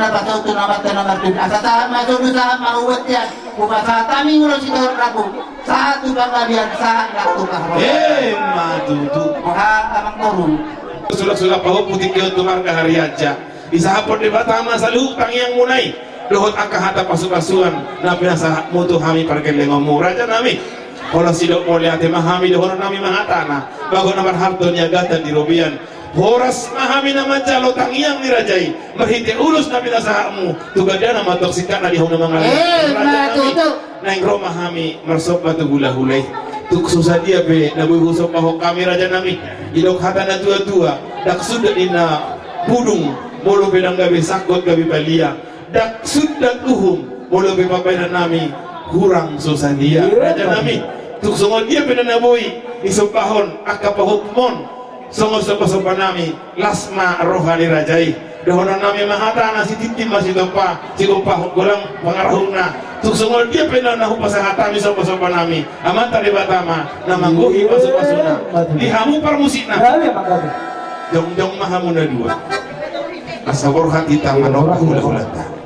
Pasaut tu na martua na martua. Asa sahat ma solu, sahat ma hubuat tian. Hupasahat hami ulos sitaon rabu. Sahat tu panggabean, sahat nang tu kaharoan. Emma tutu. Boha amang boru. Sulak-sulak pahompu tingki on tu marga Harianja. Disahaphon Debata ma saluhut tangiangmuna i dohot angka hata pasu-pasuan na pinasahatmu tu hami pargellengonmu, rajanami. Holan sidok mauliate ma hami dohononnami ma hatana, bagot na marhalto niagatan di robean. Horas ma hami na manjalo tangiang ni raja i marhite ulos na pinasahatmu tu gandana ma tong singkatna di hamu na mangalehon. Emma tutu. Naeng ro ma hami marsomba tu hulahula i. Tung so sadia pe na boi husombahon hami, rajanami, didok hata na tua-tua, ndang sundat ninna pudung molo pe ndang gabe sanggot gabe balia. Ndang sundat uhum molo pe pambahenannami hurang so sadia. Emma. Rajanami, tung songon dia pe na boi disombahon angka pahompum on songon somba-sombanami, las ma roha ni raja i. Dohononnami ma hatana, sitintin ma sitompa, sigompa golang pangarahutna. Tung songon dia pe na hupasahat hami somba-sombanami, Amanta Debata ma na manggohi pasu-pasuna. Emma tutu. Di hamu parmusikna. Gabe ma gabe. Jongjong ma hamu na dua. Asa borhat hita manopot hulahulanta.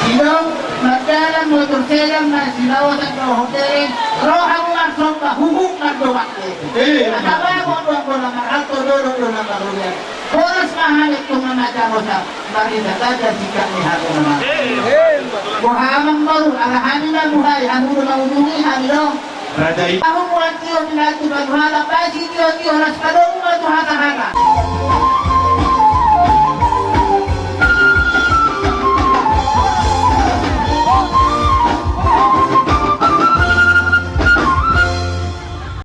Sidok mardalan motor sedan ma silaosan do hotel i, ro hamu marsomba, huhut mandobak. Eh. Asa bagot do anggo na marhalto, dolok do na marrobean. Horas ma hami tu mambahen hosa, marisa saja singkat ni hata nama. Boha amang boru, ala hami na buhai, hamu do mangujungi hami do. Raja i. Hamu muat tio, minatu baru halak, basi tio-tio, las padomu ma tu hata-hata.